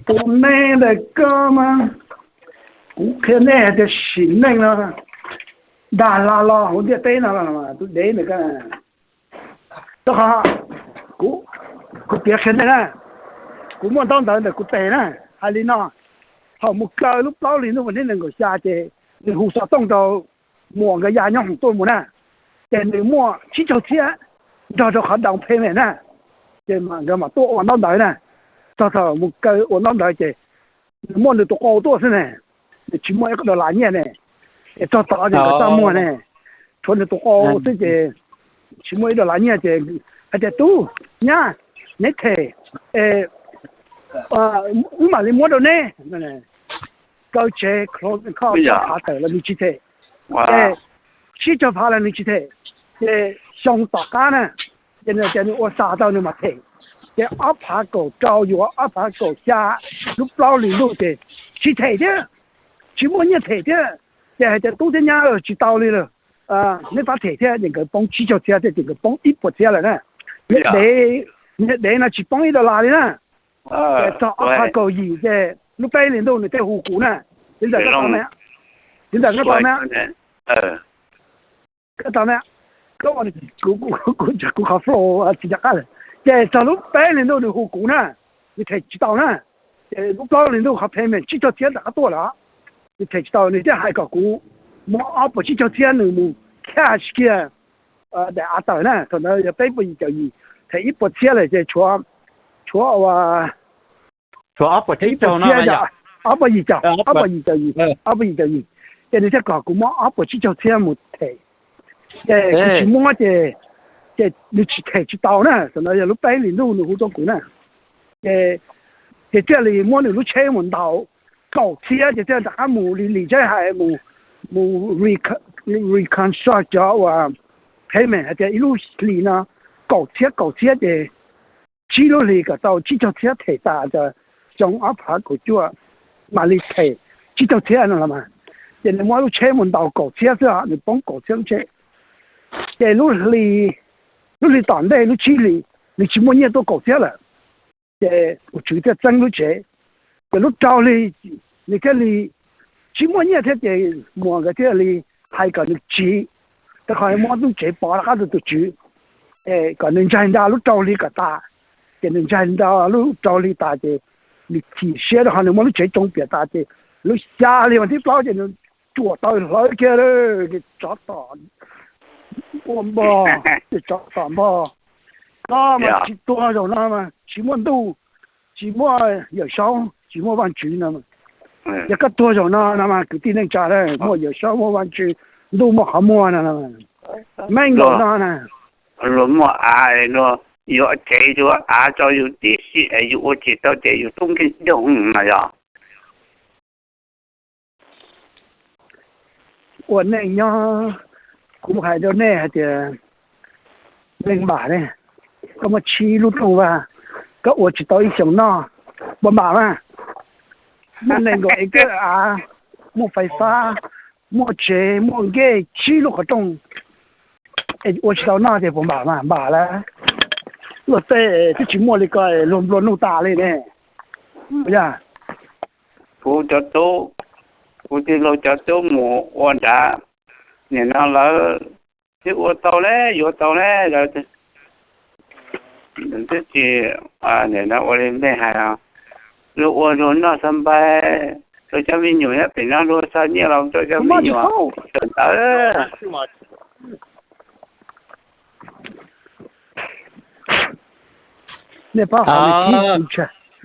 Tus me ntawm koj mas, kuv qhia nej hais tias sim neej no dag hla los hauv ntiaj teb no, tus dev ntawm koj. Rau qhov kuv piav qhia nej na, kuv muaj ntaub ntawv ntawm kuv tes na, hais li no, thaum mus kaw lub plaub hlis ntuj vas thib nees nkaum xya ces nws hu xov tooj rau muam nkawd ya nyob hoom tuaj mus na, ces nws muaj tsib caug txhiab, nrog rau qhov down payment na, ces nkawd mam tuaj ua ntaub ntawv na. Txog thaum mus kaw ua ntaub ntawv ces nws muaj nws tus qau tuaj xwb ne, nws tsis muaj ib dollar nyiaj ne, es txog tod ces nkawd txaj muag ne, tshuav nws tus qau xwb ces tsis muaj ib dollar nyiaj ces hais tias, Tub, nyab, neb them, wb mam li muab rau neb. Kaw tsev, close account, phav tawm los nws tsis them, ces tsib caug phav los nws tsis them, ces xyoo tom qab na, ces nws tias nws ua xa tau nws mam them, ces ob phav kaum rau yuav ob phav kaum xya lub plaub hlis ntuj ces tsis them thiab, tsis muaj nyiaj them thiab. Ces hais tias, Tub thiab nyab, tsis tau li lawm, neb pab them thiab. Ces nkawd poob tsib caug txhiab thiab, ces nkawd poob ib puas txhiab lawm na. Niag dev, niag dev no tsis poob ib dollar li na. Ces txog ob phav kaum yim ces lub peb hlis ntuj nws thiaj hu kuv na. Txiv ntxawm, koj tau me? Txiv ntxawm, koj tau me? Koj tau me? Koj, kuv qhov flow tsis nco qab lawm. Ces txog lub peb hlis ntuj nws hu kuv na, nws them tsis tau na. Ces lub plaub hlis ntuj qhov payment tsib caug txhiab rov qab tuaj lawm, nws them tsis tau, nws thiaj hais kom kuv muab ob puas tsib caug txhiab nws mus cash kiag daim av tawm na. Thaum ntawd yog peb puas yim caum yim, them ib puas txhiab lawm ces tshuav, tshuav ua ob puas yim caum, ob puas yim caum, ob puas yim caum yim, ob puas yim caum yim. Ces nws thiaj kom kuv muab ob puas tsib caug txhiab mus them. Ces kuv tsis muab ces, ces nws tsis them tsis tau na. Thaum ntawd yog lub peb hlis ntuj nws hu rau kuv na. Ces, ces thiaj li muab nws lub tsheb mus ntaus kaum txhiab ces thiaj rov qab mus li li tsheb hais mus, mus reconstruct cov uas payment hais tias ib lub hlis no kaum txhiab kaum txhiab ces tsib lub hlis kom tau tsib caug txhiab them tas, xyoo ob phav kaum cuaj mam li them tsib caug txhiab no los mas. Ces nws muab lub tsheb mus ntaus kaum txhiab xwb, nws poob kaum txhiab lub tsheb. Ces lub hli, lub hli tom ntej lub tsib hlis nws tsis muaj nyiaj tuaj kaum txiab lawm, ces tus tswv thiaj txeeb lub tsev. Ces lub rau hli nws thiaj li tsis muaj nyiaj thiab ces muam nkawd thiaj li hais kom nws tsiv, rau qhov muab lub tsev pov rov qab rau tus tswv, kom nws ntsaig nra lub rau hli kom tas. Ces nws ntsaig nra lub rau hli tas ces nws chim siab rau qhov nws muab lub tsev tsoo piam tas ces lub xya hli vas thib plaub ces nws cuam taw hlawv kiag, tsov tom ua npog, tsov tom npog. Koj mas tsis tuag zaum no mas tsis muaj ntuj, tsis muaj Yawm Saub, tsis muaj Vaj Tswv no. Yog koj tuag zaum no no mas kwv tij neej tsa, muaj Yawm Saub muaj Vaj Tswv, ntuj muaj qhov muag no, meej zaum no na. Luag muaj av, luag yuav tsev yuav av rau yus tib si es yus ua tsis tau ces yus tub nkeeg doog no yog. Ua neej nyob, kuv hais rau nej hais tias neeg npam ne, koj muaj tsib lub rooj vag, koj ua tsis tau ib xyoos noj, puas npam mas? Muaj nees nkaum acre av, muaj fais fab, muaj tsev, muaj nkej, tsib lub qhov rooj, es ua tsis tau noj ces puas npam mas? Npam lawm. Luag tej twb tsis muaj li ko, luag nplua nuj tas li ne. Yog kuv cov tub, kuv tij laug cov tub mus ua nrad, nim no lawv twb ua tau ne, yuav tau ne, lawv twb tsis, nim no ua li nej hais, luag ua luag noj xav npai rau cov me nyuam nyob pem no, luag xa nyiaj los rau cov me nyuam sawv ntawd.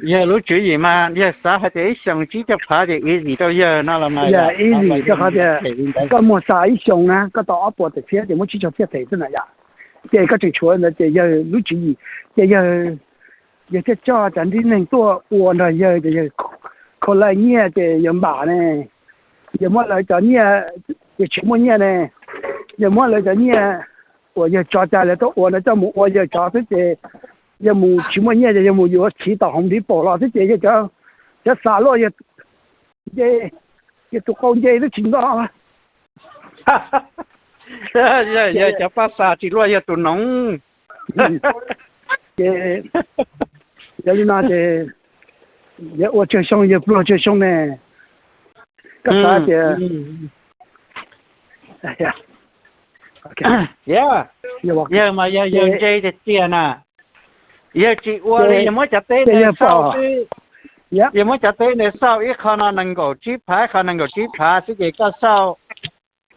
Yog lub tswv yim mas yawg xav hais tias ib xyoos tsib caug phav ces easy rau yawg no los mas, easy rau qhov tias koj muag xa ib xyoos na koj tau ob puas tawm txhiab ces muab tsib caug txhiab them xwb na yom. Ces koj tseem tshuav ntawd ces yawg lub tswv yim, ces yawg, yawg thiaj coj cov tib neeg tuaj ua nrog yawg ces yawg collect nyiaj ces yawg npam ne. Yawg muab lawv cov nyiaj, yawg tsis muaj nyiaj ne, yawg muab lawv cov nyiaj uas yawg tso cai lawv tuaj ua no coj mus ua yawg cov xwb ces yawg mus tsis muaj nyiaj ces yawg mus yuav chiv tom Home Depot los xwb ces yawg cov, cov xa luaj yawg nce, yawg tus qau nce twb tsis nto. Yawg cov paj xa tsis luaj yawg tus noov. Ces yog li no ces yawg ua tsawg xyoo yawg pluag tsawg xyoo ne. Koj xav tias yawg mas yog yawg ntse tiag tiag na, yawg tsis ua li, yawg muab cov teb ne xauj xwb, yawg muab cov teb ne xauj ib qho no nees nkaum tsib phav, ib qho nees nkaum tsib phav xwb ces koj xauj,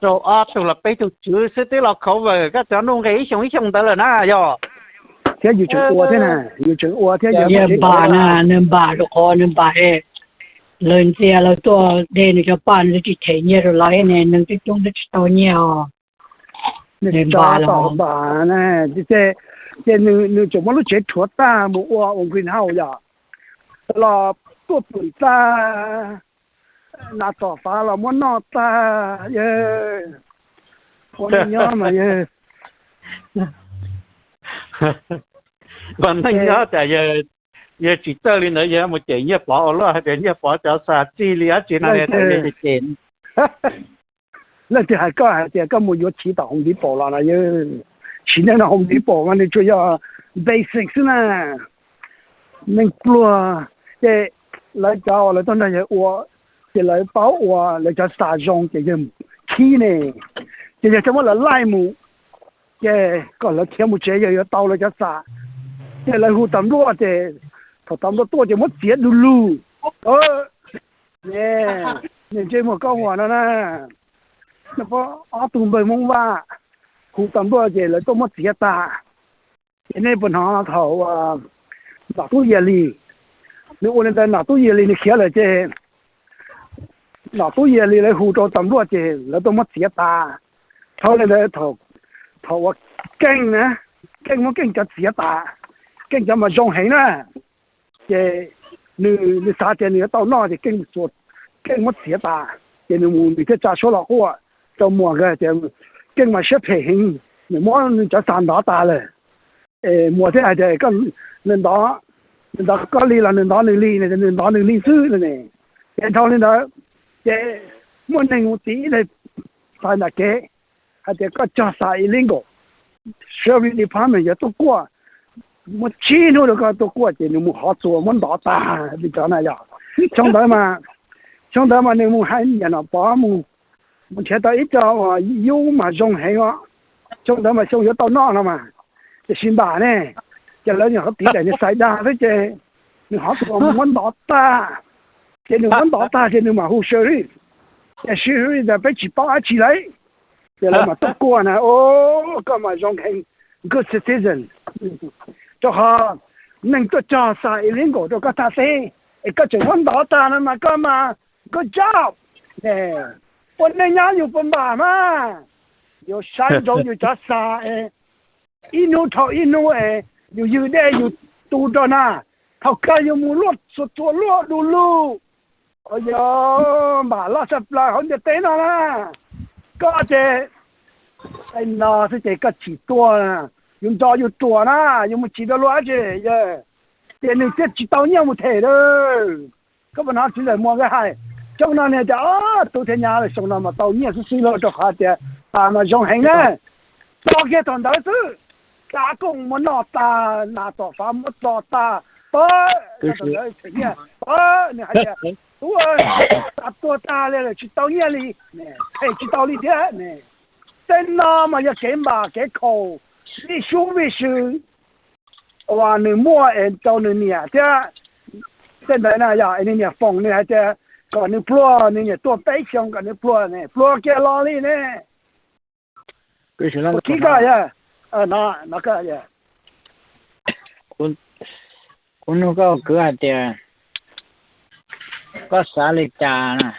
rau ob tug los peb tug tswv xwb twb los cover koj cov nuj nqis ib xyoo ib xyoo ntawd lawm na yog. Thiab yus tseem ua thiab na, yus tseem ua thiab yus npam na, nws npam rau qhov nws npam es lawv ntxias lawv tuaj de nws cov paj nws tsis them nyiaj rau lawv ne, nws twb coob twb tsis tau nyiaj os. Nws tso tom npam na, ces nws tseem muab lub tsev rhuav tag mus ua ua greenhouse yom, los tuaj pwm tag, nas tom fav los muab noj tag, ua neej nyob mas yog. Ua neej nyob tas yawg tsis txawj li ntawd yawg mus cem Nyiaj Pov ua luaj hais tias Nyiaj Pov cov xa txij li dab tsi no yawg cem. Leej twg hais koj hais tias koj mus yuav chiv tom Home Depot los no, yawg tsis, nej no Home Depot mas nws tsuas yog basic xwb na. Neeg pluag ces lawv cov uas lawv tuaj nrog yawg ua, ces lawv paub ua, lawv cov xa zoo ces yawg khib ne, ces yawg coj muab lawv laij mus, ces kom lawv khiav mus tsev yawg yuav tau lawv cov xa. Ces lawv hu tas npluaj ces thaum tas npluaj tuaj ces muab txiav du lug. Niag ntsej muag Koob Huas no na, ob tug npawg Hmoob Vaj hu tas npluaj ces lawv tuaj muab txiav tas. Ces nej puas hnov thaum Nom Tub Yias Lis, nws ua li ntawd Nom Tub Yias Lis nws khiav lawm ces Nom Tub Yias Lis lawv hu rau tas npluaj ces lawv tuaj muab txiav tas. Thaum li ntawd thaum uas Keej na, Keej muab Keej cov txiav tas, Keej cov mas zoo heev na, ces nws xav tias nws yuav tau noj ces Keej, Keej muab txiav tas, ces nws mus nws thiaj tsa suab los quaj rau Muas nkawd tias Keej mas siab phem heev, nws muab nws cov xa ntov tas lawm. Muas thiaj hais tias nws ntov, nws ntov koj li los nws ntov nws li, nws ntov nws li xwb ne. Ces dhau li ntawd ces muaj neeg mus tiv ib daim fais nram kev hais tias koj cog xa illegal, sheriff department yuav tuaj kuaj, muab tsib hnub rau koj tuaj kuaj, ces nws mus hov txuas muab ntov tas li cov na yog. Xyoo ntawd mas, xyoo ntawd mas nws mus hais niam Nom Pov mus, mus nrhiav tau ib co uas yub mas zoo heev os. Xyoo ntawd mas xyoo yuav tau noj no mas, tiam sis npam ne, ces lawv nyuam qhuav tiv daim niag xais dag xwb ces nws hov txuas muab ntov tag, ces nws muab ntov tag ces nws mam hu sheriff, ces sheriff tias peb tsis paub dab tsi lawm, ces lawv mam tuaj kuaj na, o, koj mas zoo heev, good citizen, rau qhov neeg tuaj cog xa illegal rau koj thaj teb es koj tseem muab ntov tag no mas koj mas good job. Ua neej nyob yus puas npam mas, yus saib ntsoov yus cov xa es ib hnub dhau ib hnub es yus ywg dej yus tu rau na, thaum kawg yus mus luaj txhua txhua luaj du lug. Yog npam loj tshaj plaws hauv ntiaj teb no na, koj ces tej no xwb ces koj tsis tuaj, yus nrog yus ruam na, yus mus tsis tau luag dab tsi, ces nws thiaj tsis tau nyiaj mus them lawm. Koj puas hnov txiv ntxawm Muas nkawd hais, xyoo no nws tias tub thiab nyab lawm xyoo no mas tau nyiaj xwb xwb lauj, rau qhov tias tas mas zoo heev na. Tso kiag thaum ntawd xwb, kav kooj muab noj tag, nas tom fav muab tso tag, pab, thaum ntawd them nyiaj pab, nws hais tias tub, tas tuag tag li lawm tsis tau nyiaj li, them tsis tau li thiab. Tej no mas yog kev npam kev khaum, vij sub vij sw uas nws muaj es rau nws niam thiab. Tej ntawd na yog nws niam foom nws hais tias kom nws pluag, nws niam tuag peb xyoo kom nws pluag, pluag kiag los li ne. Ua kib koj yog, no, no koj yog. Kuv nug koj kwv hais tias koj xav li cas na?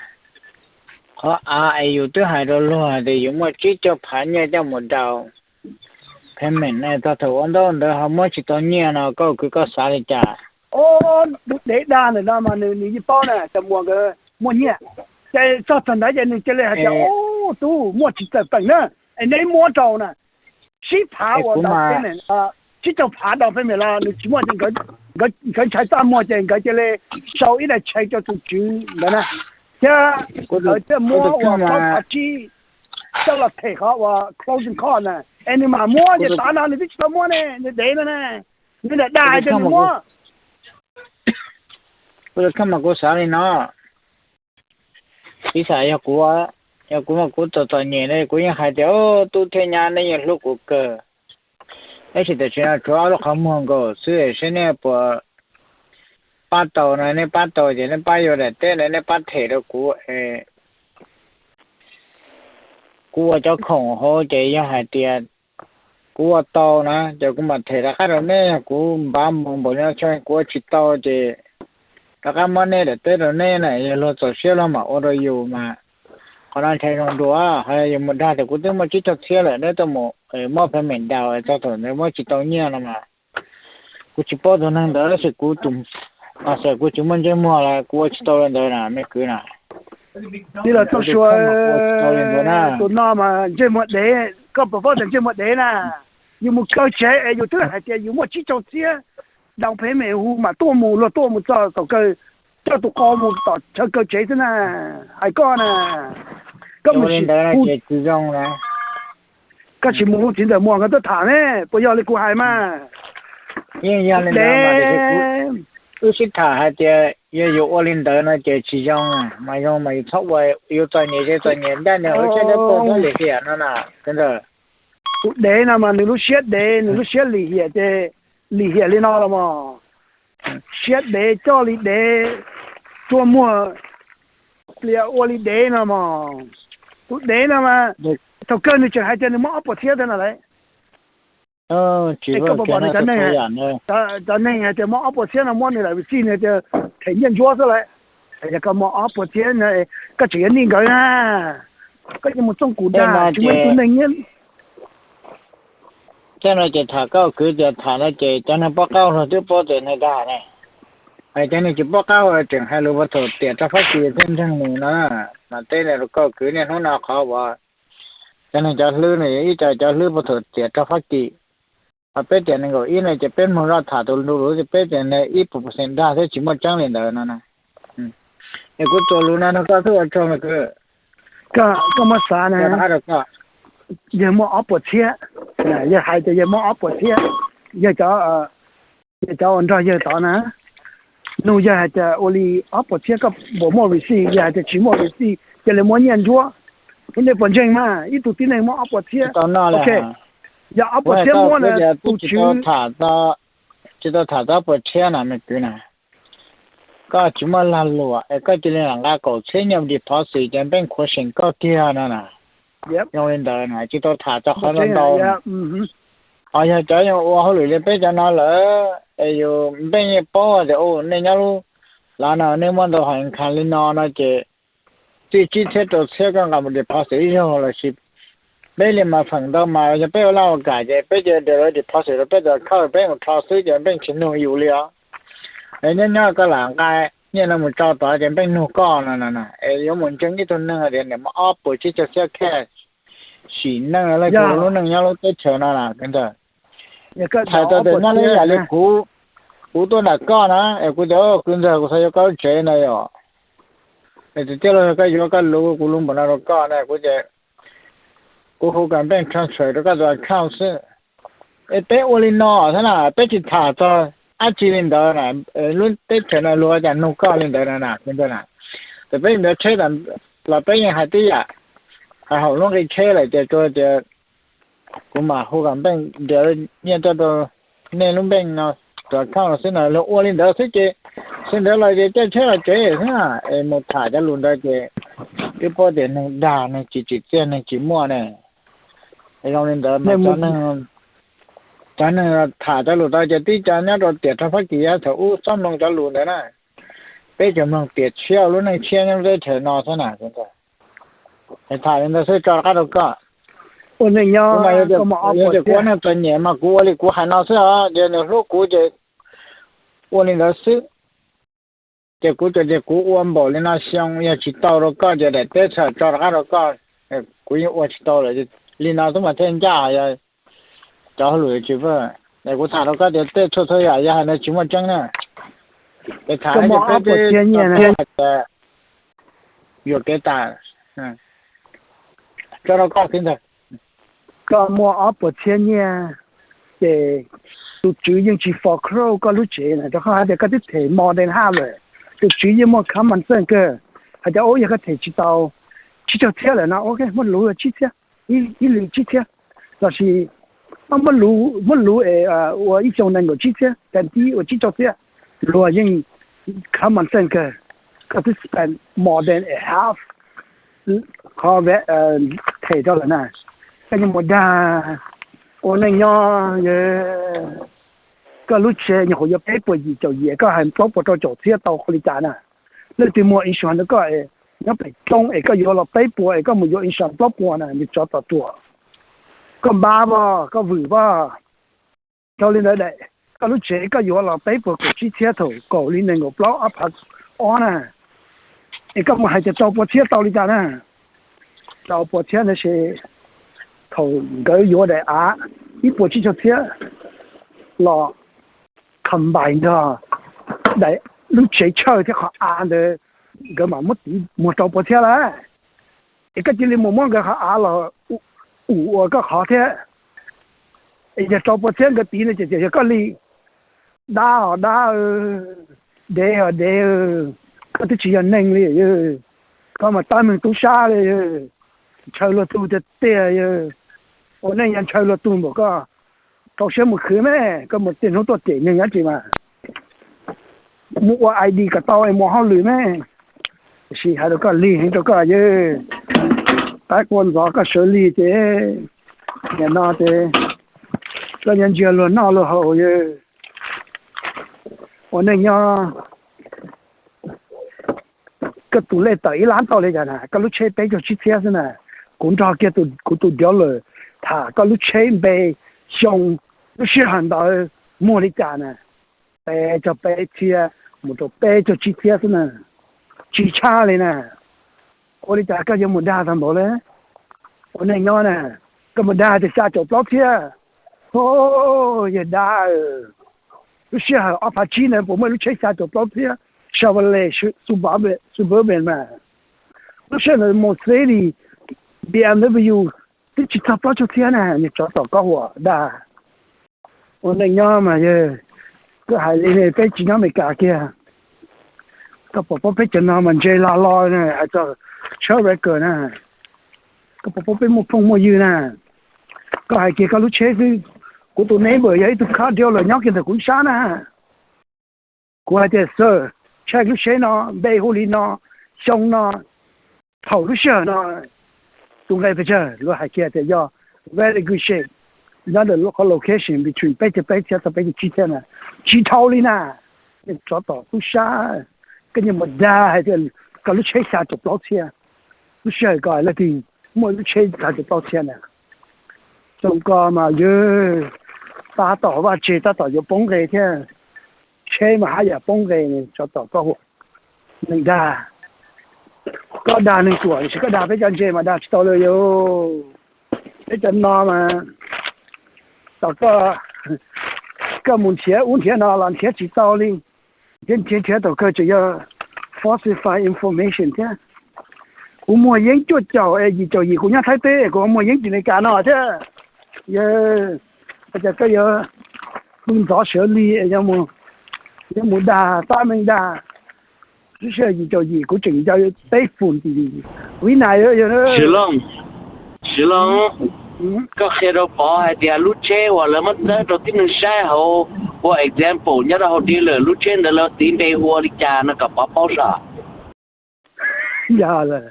Qhov av es yus twb hais rau luag tias yus muaj tsib caug phav nyiaj coj mus down payment ne, txog thaum ua ntaub ntawd ho muab tsis tau nyiaj no koj kwv koj xav li cas? Dev dag ntawm no mas nws yeej paub na, cov Muas nkawd muaj nyiaj, ces txog thaum ntawd ces nws cia li hais tias, o, tub, muaj tsis txawm peem na, es neb muab rau na, tsib phav uas down payment, tsib caug phav down payment los nws tsis muaj, nkawd ntshai txaj muag ces nkawd cia li sau ib daim cheque rau tus tswv ntawd na, thiab nkawd thiaj muab uas plaub phav tsib coj los them qhov uas closing cost na, es nws mam muab ces tav no nws twb tsis tau muab ne, nws dev no ne, nws lam dag hais tias nws muab. Kuv mas kuv xav li no, piv xam yog kuv, yog kuv mas kuv txom txom nyem ne kuv yeej hais tias tub thiab nyab nej yeej hlub kuv kawg, tab sis tam sim no tshuav ob lub qhov muag nkaus xwb, saib nej puas pab tau na, nej pab tau ces nej pab yuav daim teb na, nej pab them rau kuv es kuv ua cov khoom hauv ces yog hais tias kuv ua tau na ces kuv mam them rov qab rau nej, yog kuv npam mus npaum no kuv ua tsis tau ces rov qab muab nej daim teb rau nej na, yog luag txaus siab luag mam ua rau yus mas. Qhov no ntshai zoo dua, ho yog yus mus dag tias kuv twb muaj tsib caug txhiab lawm neb tuaj mus muab pheej meem daus txog thaum ntawd muab tsis tau nyiaj no mas kuv tsis paub tus neeg ntawd tab sis kuv tus, mas kuv tsis muaj ntsej muag los kuv ua tsis tau li ntawd na me kwv na. Tij laug Txooj Sua, tus no mas ntsej muag dev, koj puas paub tias ntsej muag dev na, yus mus kaw tsev es yus twb hais tias yus muaj tsib caug txhiab down payment hu mas tuaj mus, luag tuaj mus txog thaum kawg coj tus qau mus tom chaw kaw tsev xwb na. Hais koj na, koj mus hu, koj tsis mus hu txiv ntxawm Muas nkawd tuaj tham ne, puas yog li kuv hais mas? Yeej yog li ntawd, wb sib tham hais tias yog yus ua li ntawd no ces tsis zoo, mas zoo mas yus txhob ua, yus txom nyem ces txom nyem ntag, nws ua siab dawb paug thiab lim hiam no na, sawv ntxawm. Tus dev no mas nws lub siab dev, nws lub siab lim hiam ces lim hiam li no los mas. Siab dev coj li dev, tsuas muag plias ua li dev no mas. Tus dev no mas thaum kawg nws tseem hais tias nws muab ob puas txhiab thiab no lauj. Koj puas pom nws cov neeg, cov neeg hais tias muab ob puas txhiab no muab nws lam vim xij nws tias them nyiaj ntsuab xwb lauj. Yog koj muaj ob puas txhiab no, koj tseem yuav nij nkawd na, koj yuav mus txooj kuv dag tsis muaj ib tug neeg nyiaj. Tej no ces tham koj kwv tias tham no ces cov neeg paub qab hau luag twb paub tias nws dag ne. Cov neeg tsis paub qab hau tseem hais lus puag thaum tiam rau Fab Kis thiaj ntseeg nws no. Mas teb rau koj kwv niaj hnub no qhov uas cov neeg cov hlwb no yog ib co cov hlwb puag thaum tiam rau Fab Kis. Ho peb tiam nees nkaum ib no ces peb mloog zoj tham tus ntu lus tias peb tias nws ib puas percent dag thiab tsis muaj tseeb li ntawd no na. Es kuv txuas lus no rau koj xwb ua tsaug me kwv. Koj muab xav na, yawg muaj ob puas txhiab, yawg hais tias yawg muaj ob puas txhiab, yawg cov, yawg cov uas nrog yawg tod na, nug yawg hais tias ua li ob puas txhiab koj puas muaj receipt, yawg hais tias tsis muaj receipt, cia li muab nyiaj ntsuab. Ib nej puas ntseeg mas ib tug tib neeg muab ob puas txhiab, ok, yog ob puas txhiab muab na, tus tswv tsis tau tham txog ob puas txhiab na me kwv na. Koj tsis muaj lag luam es koj cia li lam nqa kaum txhiab nyiaj deposit ces npeej khuav seem koj kiag no na. Zoo li ntawd na tsis tau tham txog qhov ntau. Ho yog cov yeej ua hauj lwm li peb cov no lawm es yus npeej yeej paub tias nej nyob lub lav no nej muaj ntau hom income li no no ces txij tsib txhiab rau txhiab koj nqa mus deposit ib zaug lossis peb li mas feem ntau mas yog peb ua laj ua kam ces peb cia li deposit rau peb tus account peb mus rho xwb ces npeej tsis nug yus li os. Es nyob nyob koj lam nqa nyiaj no mus tso tod ces npeej nug koj no no es yuav mus ntseeg ib tug neeg tias nws muaj ob puas tsib caug txhiab cash sim neej los sis lub neej nyob lub teb chaws no na kwv ntxawg. Hais tau tias nyob li yam li kuv, kuv tuaj nram koj na es kuv tias kwv ntxawg kuv xav yuav koj lub tsev na yom. Es tiag tiag los koj yuav koj lub kuv lub npaum no rau koj na kuv ces kuv hu kom npeej transfer rau koj tus account xwb. Es peb ua li no xwb na peb tsis tham txog dab tsi li ntawd na. Lub teb chaws no luag cas nug koj li ntawd na kwv ntxawg na. Ces peb ntiav tsheb los peb yeej hais tib yam, hais hauv lub nqi tsheb lawm ces tsuas tias kuv mam hu kom npeej ntiav nyiaj tuaj rau nej lub npeej no tus account xwb na luag ua li ntawd xwb ces sawv ntawd los ces caij tsheb los tsev xwb na. Es mus tham cov lus ntawd ces twb paub tias neeg dag neeg tsis tsim txiaj neeg tsis muaj ne. Zoo li ntawd mas cov neeg tham cov lus tau ces tib co nyob rau tiam rau Fab Kis thaum ub txhob mloog cov lus ntawd na. Peb tsuas mloog tiam tshiab lub neej tshiab nyob lub teb chaws no xwb na. Es tham li ntawd xwb tso rov qab rau koj. Ua neej nyob, yog tias kuv ua neej txom nyem mas kuv ua li kuv hais no xwb os, yog nws hlub kuv ces ua li ntawd xwb. Ces kuv ces kuv ua npaum li no xyoo yog tsis tau rau koj ces daim teb txhawm tso rov qab rau koj. Kuv yeej ua tsis tau lawm li no xwb mas thiaj ncaj yog cov hauj lwm tsis pab. Es kuv tham rau koj tias tej txhua txhua yam yog hais no tsis muaj tseeb na. Es tham ces peb hais tias yuam kev tas. Tso rau koj xwb ntag. Koj muaj ob puas txhiab nyiaj, ces tus tswv yeej tsis foreclose koj lub tsev na, rau qhov hais tias koj twb them more than half lawm. Tus tswv yeej muaj common sense kawg, hais tias ua yog koj them tsis tau tsib caug txhiab lawm no, ok, muab luv tsib txhiab, ib lwm tsib txhiab, lossis muab luv, muab luv es ua ib xyoo nees nkaum tsib txhiab, tas tib ua tsib caug txhiab, luag yeej common sense kawg, koj twb spend more than a half qhov phem rau lawm na. Koj yuav mus dag ua neej nyob, koj lub tsheb nyuam qhuav yuav peb puas yim caum yim, koj hais plaub puas rau caum txhiab tau ua li cas na? Leej twg muag insurance rau koj es nyob pem roob es koj yuav los peb puas es koj mus yuav insurance plaub puas na, niag tsov tom ruam? Koj npab pab, koj vwm pab. Dhau li ntawd, koj lub tsheb koj yuav los peb puas kaum tsib txhiab thaum kaum li nees nkaum plaub ob phav ob na, es koj mus hais tias rau puas txhiab tau li cas na? Rau puas txhiab ntawd ces thaum nkawd yuav daim av ib puas tsib caug txhiab los combine nrog daim lub tsheb chaw thiab qhov av ntawd, nkawd mam muab tiv muag rau puas txhiab lawm. Es koj cia li mus muab nkawd qhov av los ua koj qhov thiab. Es yog rau puas txhiab nkawd tiv no ces yog koj li. Dab os dab, dev os dev, koj twb tsis yog neeg li. Koj mas tab meeg tub sab li, ntshaw luag tug tiag tiag. Ua neej yog ntshaw luag tug npaum koj, rau siab mus khwv me, koj mus tej hnub tuaj cem neeg dab tsi mas mus ua ID kom tau es mus hauj lwm me. Tiam sis hais rau koj lig heev rau koj yawg, pab qua ntxov koj sawv lig ces nim no ces koj yuav ntsia luag noj luag haus yawg. Ua neej nyob, koj tus lej tawm ib lab tau li cas na? Koj lub tsheb peb caug tsib txhiab xwb na, kuv nrog kiag kuv tus dealer tham koj lub tsheb npe, xyoo, lub sij hawm ntawd muag li cas na? Peb caug peb txhiab mus rau peb caug tsib txhiab xwb na, tsis tshaj li na. Ua li cas koj yuav mus dag tag npaum li? Ua neej nyob na, koj mus dag tias xya caum plaub txhiab. Ho, yawg dab, lub sij hawm ob phav tsib ntawd puas muaj lub tsheb xya caum plaub txhiab? Chevrolet Suburban mas, lub sij hawm ntawd Mercedes, BMW twb tsis txog plaub caug txhiab na, niag tsov tom koj huam dag. Ua neej nyob mas yawg, koj hais li peb tsis nyob Amelikas kiag. Koj pom peb cov no mas ntse lag los hais txog tsheb record na, koj pom peb muaj phooj muaj ywg na. Koj hais kiag koj lub tsheb xwb, kuv tus neighbor yog ib tug car dealer nyob kiag ntawm kuv ib sab na. Kuv hais tias sir, check lub tsheb no, npe hu li no, xyoo no, thaum lub sij hawm no, tus nqe pes tsawg? Luag hais kiag tias yog very good shape, nyob ntawm qhov location between peb caug peb txhiab txog peb caug tsib txhiab na, tsis dhau li na. Niag tsov tom tub sab, koj nyiam mus dag hais tias koj lub tsheb xya caum plaub txhiab, lub sij hawm ko leej twg muaj lub tsheb xya caum plaub txhiab na? Xyoo ko mas yawg, tab tom vaj tse tab tom yuav poob nqe thiab, tsheb mas haj yam poob nqe, tsov tom koj huam. Neeg dag, koj dag neeg tuam tiam sis koj dag peb cov ntse mas dag tsis tau li yawg. Peb cov no mas, tom koj, koj mus nrhiav ub nrhiav no los nrhiav tsis tau li, thiab nrhiav nrhiav thaum kawg tseem yog falsify information thiab. Kuv muag yeeb cuaj caum es yim caum yim kuv nyob Thaib teb, kuv muag yeeb tim Amelikas no thiab. Yawg, ua cas koj yuav pw ntxov sawv lig, yuav mus dag tab meeg dag? Lub sij hawm yim caum yim kuv tseem ncaws peb fum tim Vib Nais. Siv Looj, koj qhia rau Pov hais tias lub tsheb uas lawv muab txawb rau tib neeg saib hauv, ua example nyob rau hauv dealer, lub tsheb ntawd lawv tiv npe hu ua li cas no kom Pov paub saib. Yog lawm,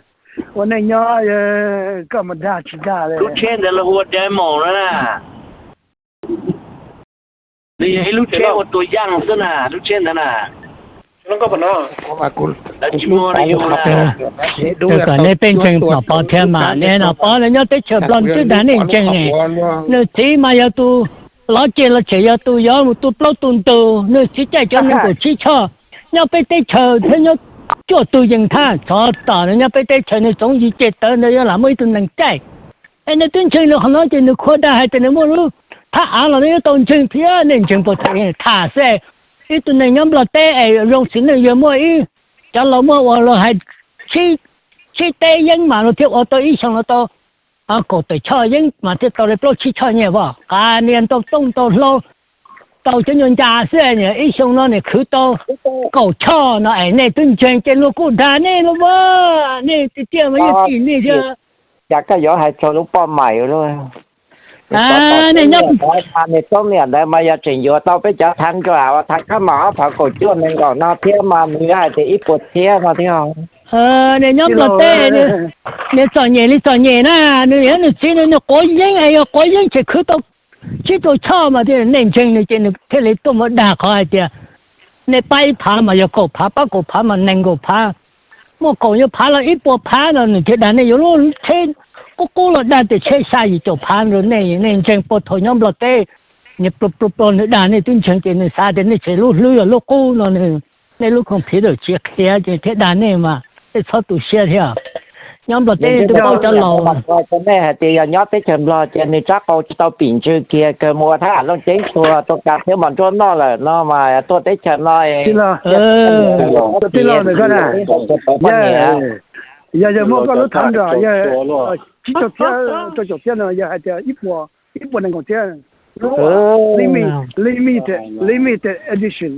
ua neej nyob, koj mus dag tsis dag li. Lub tsheb ntawd lawv hu ua demo no na. Nws yog ib lub tsheb ua tua yaj xwb na, lub tsheb ntawd na. Lawv tsis muag rau yus na. Kom neb peb ntseeg Nom Pov thiab mas, neb Nom Pov lawv nyob teb chaws Nplog twb dag nej ntseeg ne. Nws txiv mas yog tus lov ceg los tshem yog tus yuav mus tu plaub tu ntug, nws txiv caij cov neeg kaum tsib choj nyob peb teb chaws thiab nyob cuaj tug yees thab, tsov tom nws nyob peb teb chaws nws txoov yi ceg tawv ntawd yuav lam muaj ib tug neeg caij. Es nej twb ntseeg nws qhov no ces nws khuav dag hais tias nws muaj lub phab av los nej yuav tau ntseeg thiab, nej ntseeg puas tham, tham xwb. Ib tug neeg nyob Nplog teb es zoo xws neej yog muaj ib cov laus muaj ua luag hais, sib teb yeeb mas luag thiaj ua tau ib xyoo no tau kaum tawm choj yeeb mas thiaj tau li plaub tsib choj nyiaj, vam qas nias ntau tooj ntau hlau, tau cov nyuag ncas xwb, ib xyoo no nim khwv tau kaum choj no es nej twb ntseeg ces luag kuj dag nej los mas, nej tiag tiag mas yeej tim nej thiab. Cas koj yuav hais txog lub poj maim lub, nej nyob, nws txob niam ntawd mas yog tseem yuav tau peb cov thav nruam uas thav kab mom ob phav kaum cuaj nees nkaum no thiab mas nws yuav hais tias ib puas txhiab no thiab. Nws nyob Nplog teb, nws txom nyem li txom nyem na, nws niam nws txiv nws quav yeeb es yog quav yeeb ces khwv tau tsib rau choj mas nej ntseeg nws ces nws thiaj li tuaj muab dag qhov hais tias nej pab ib phav mas yog kaum phav, pab kaum phav mas nees nkaum phav, muaj kaum yog phav los ib puas phav no nws thiaj dag nej yuav lub tsheb qub qub los dag tias tsheb xya yim caum phav rau nej, nej ntseeg puag thaum nyob Nplog teb, nws pluag pluag pluag nws dag nej twb ntseeg ces nws xav tias nej tseg lub hlwb yog lub qub no, nej lub computer tsis qhia ces thiaj dag nej mas nej txhob tu siab thiab. Nyob Nplog teb twb paub cov laus. Nej hais tias yog nyob teb chaws Nplog ces nws rab qau tsis tau pim ntsws kiag, kawg mus ua thab ham looj ceeb tuag rau kas thiab mos ntsuab noj lawm no mas tuaj teb chaws no, tij laug, yog yog muaj koj lub thab nram yog tsib caug txhiab rau caum txhiab no yog hais tias ib puas nees nkaum txhiab, lub limit, limited edition,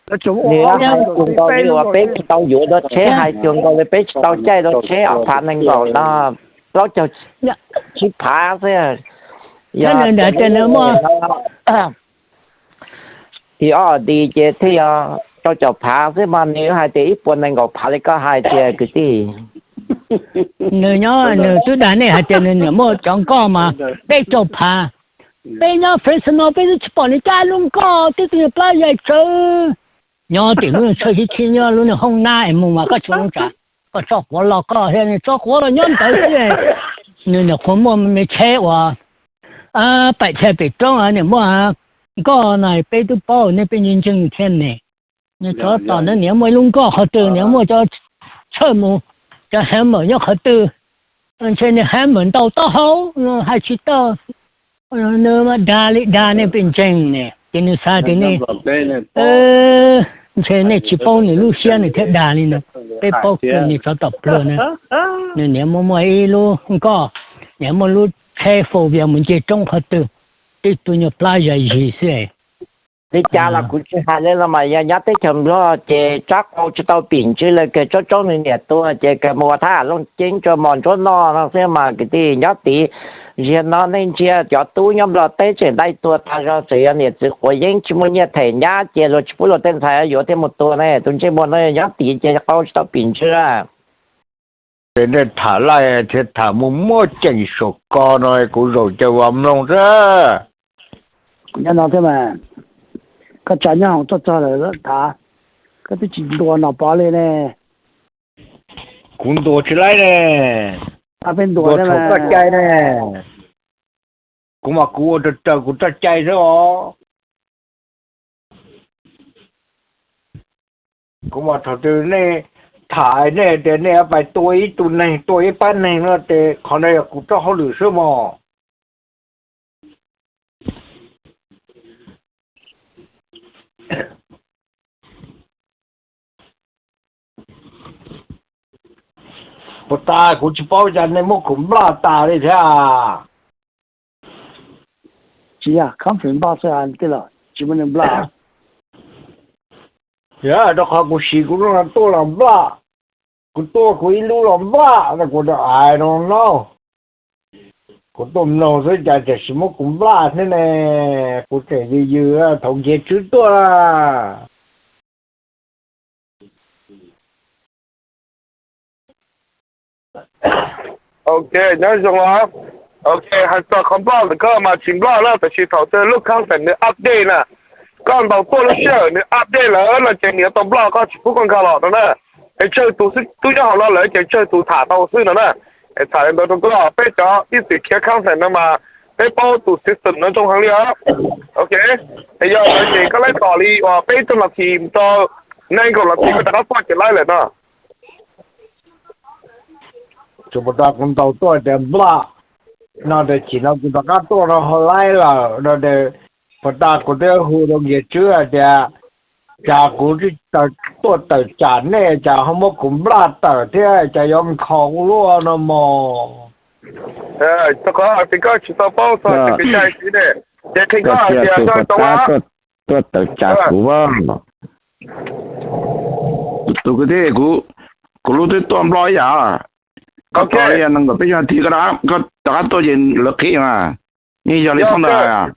lawv tsuas muaj ua ob lub, peb lub, peb tsis tau yuav dua tsheb, hais cuag nkaus li peb tsis tau caij dua tsheb ob phav nees nkaum no, plaub caug tsib phav xwb. Yog ti ob ti ces thiaj yog rau caum phav xwb mas nws hais tias ib puas nees nkaum phav li koj hais tias kwv tij. Nws nyob nws twb dag nej hais tias nws niam muaj cov nkoj mas peb caug phav. Peb nyob Fresno peb twb tsis pom nws cab lub nkoj twb tsis yog plab yaig tsawv. Nyob tim lub tshawj sib thib nyob lub niag hoob nab es mus mas koj tsis ua zoo tsam koj tso quav los koj thiab nws tso quav los nyob ntawd xwb. Nws niam qhuav muaj me tsheb uas paim tshaj pem roob niam muaj nkoj no peb twb paub nej peb ntseeg ntseeg thiab ne. Nws tsov tom nws niam muaj ib lub nkoj qhov twg, niam muaj cov tshawj mus, cov hammer nyob qhov twg, ntshe nws hammer ntaus taub hau hais tsis tau. Nws dag li dag nej peb ntseeg ne ces nws xav tias nej ntshe nej tsis paub nws lub siab nws thiaj dag li no. Peb paub kawg nws tsov tom pluag na. Nws niam muaj muaj ib lub nkoj, niam muaj lub tsheb four wheel mus nce roob qhov twg, tib tug nyuag plab zais zis xwb. Li cas los kuv tsis hais li los mas yog nyob teb chaws Nplog ces rab qau tsis tau pim ntsws lawm, kawg tsob tsob nws niam tuag ces kawg mus ua thab ham looj ceeb rau mos ntsuab noj no xwb mas kwv tij. Nyob tid ziag no nej ntsia cov tub nyob Nplog teb tseem dai tuag tag zog, txawm yog niam txiv quav yeeb tsis muaj nyiaj them nyab ces luag tsis pub luag tej ntxhais yuav thiaj mus tuag ne. Tus ntsej muag no nyob tid ces qau tsis tau pim ntsws lawm. Ces nej tham laj thiab tham muaj muaj ceem saum ko no kuv zaum caw vas mloog xwb. Kuv nyob no thiab mas, koj tsav nyob hoom tuaj txog lawm tham, koj twb tsis ntuas Nom Pov li ne. Kuv ntuas tsis laib ne. Ntuas thaum koj cai ne. Kuv mas kuv ua raws raws kuv txoj cai xwb os. Kuv mas thaum twg nej tham nej tias nej pais tua ib tug neeg tua ib pab neeg no ces qhov no yog kuv txoj hauj lwm xwb mog. Puas tas kuv tsis paub cas nej muab kuv nplaj tas li thiab. Tsis yog conference nplaj xwb tij laug, tsis muaj neeg nplaj. Yog rau qhov kuv siv kuv lub no tuaj los nplaj, kuv tuaj kuv ib lub los nplaj, kuv I don't know. Kuv tuaj mloog xwb cas tseem sis muab kuv nplaj thiab ne. Kuv tseem yws yws thaum nkiag tswb tuaj. Ok, nyob zoo os. Ok, hais txog qhov nplaj ntawm koj mas tsis nplaj na, tab sis thaum twg lub content nws update na, koj ntaus tuaj lub sij hawm nws update lawm no ces nws yuav tau nplaj, koj tsis pub koj nkag los no na. Es tsawg tus xwb twb nyob hauv no lawm ces tsawg tus tham tau xwb no na. Es tham li ntawd rau koj, peb cov ib txwm khiav content no mas peb paub tus system no zoo heev li os. Ok, es yog ntawd ces koj laib tom li uas peb tug los thim rau nees nkaum los thim koj rov qab tuaj ces laib lawm no. Tsuas puas tas kuv ntaus tuaj tias nplaj no ces chim no kuv rov qab tuaj no ho laib lawm no ces puas tas kuv twb hu rau nkiag tswb hais tias cas kuv tuaj tawm tsam nej cas ho muab kuv nplaj tawm thiab cas yuav nkhaus ua luaj no mog. Rau qhov tias koj tsis tau paub txog kev cai siv ne, ces qhia koj hais tias koj tau tuaj tawm tsam kuv. Tus kwv tij, kuv lub twb tuaj nploj ib yam. Koj tos li nees nkaum peb caug nas this koj rov qab tuaj ces lawv qhib mas. Yeej yog li thooj ntawd.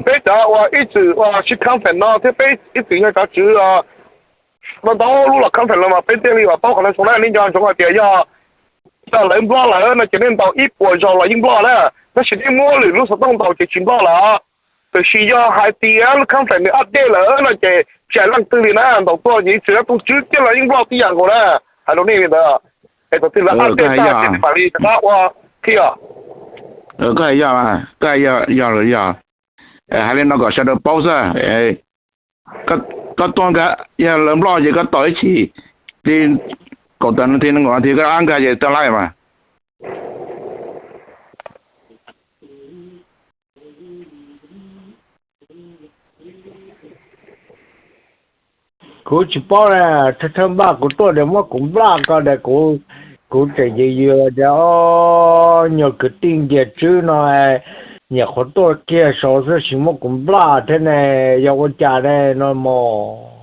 Peb cov uas ib txwm uas sib khab pem no thiab peb ib txwm yog cov tswv ntau ntau lub los khab fem los mas peb thiaj li uas paub qhov no xwb na. Nej nco ntsoov hais tias yog, yog lawv nplog lawm no ces nej ntaus ib puas zaus los yeej nplog na, tab sis nej muab lwm lub xov tooj ntaus ces tsis nplog lawm. Tiam sis yog hais tias lub khab fem nws update lawm no ces tsis hais leej twg li na, ntaus tuaj ces txawm yog tus tswv kiag los yeej nplog tib yam nkaus na. Hais rau nej li ntawd, es thaum twg lawv update tag ces nws mam li rov qab ua thiab. Koj hais yog, koj hais yog, yog, hais li no kom sawv daws paub xwb. Koj tuaj nkag, yog lawv nplog ces koj tos ib chim, li kaum tawm no thiab, nees nkaum no thiab koj rov nkag ces tau lawm mas. Kuv tsis paub na, thawj thawj npaj kuv tuaj tias muab kuv nplaj ko tias kuv, kuv tseem yws yws tias o, nyuag kwv tij ntiag tswb no nyiam qhuav tuaj kiag saud xwb tsis muab kuv nplaj thiab ne, yog ua cas ne no mog.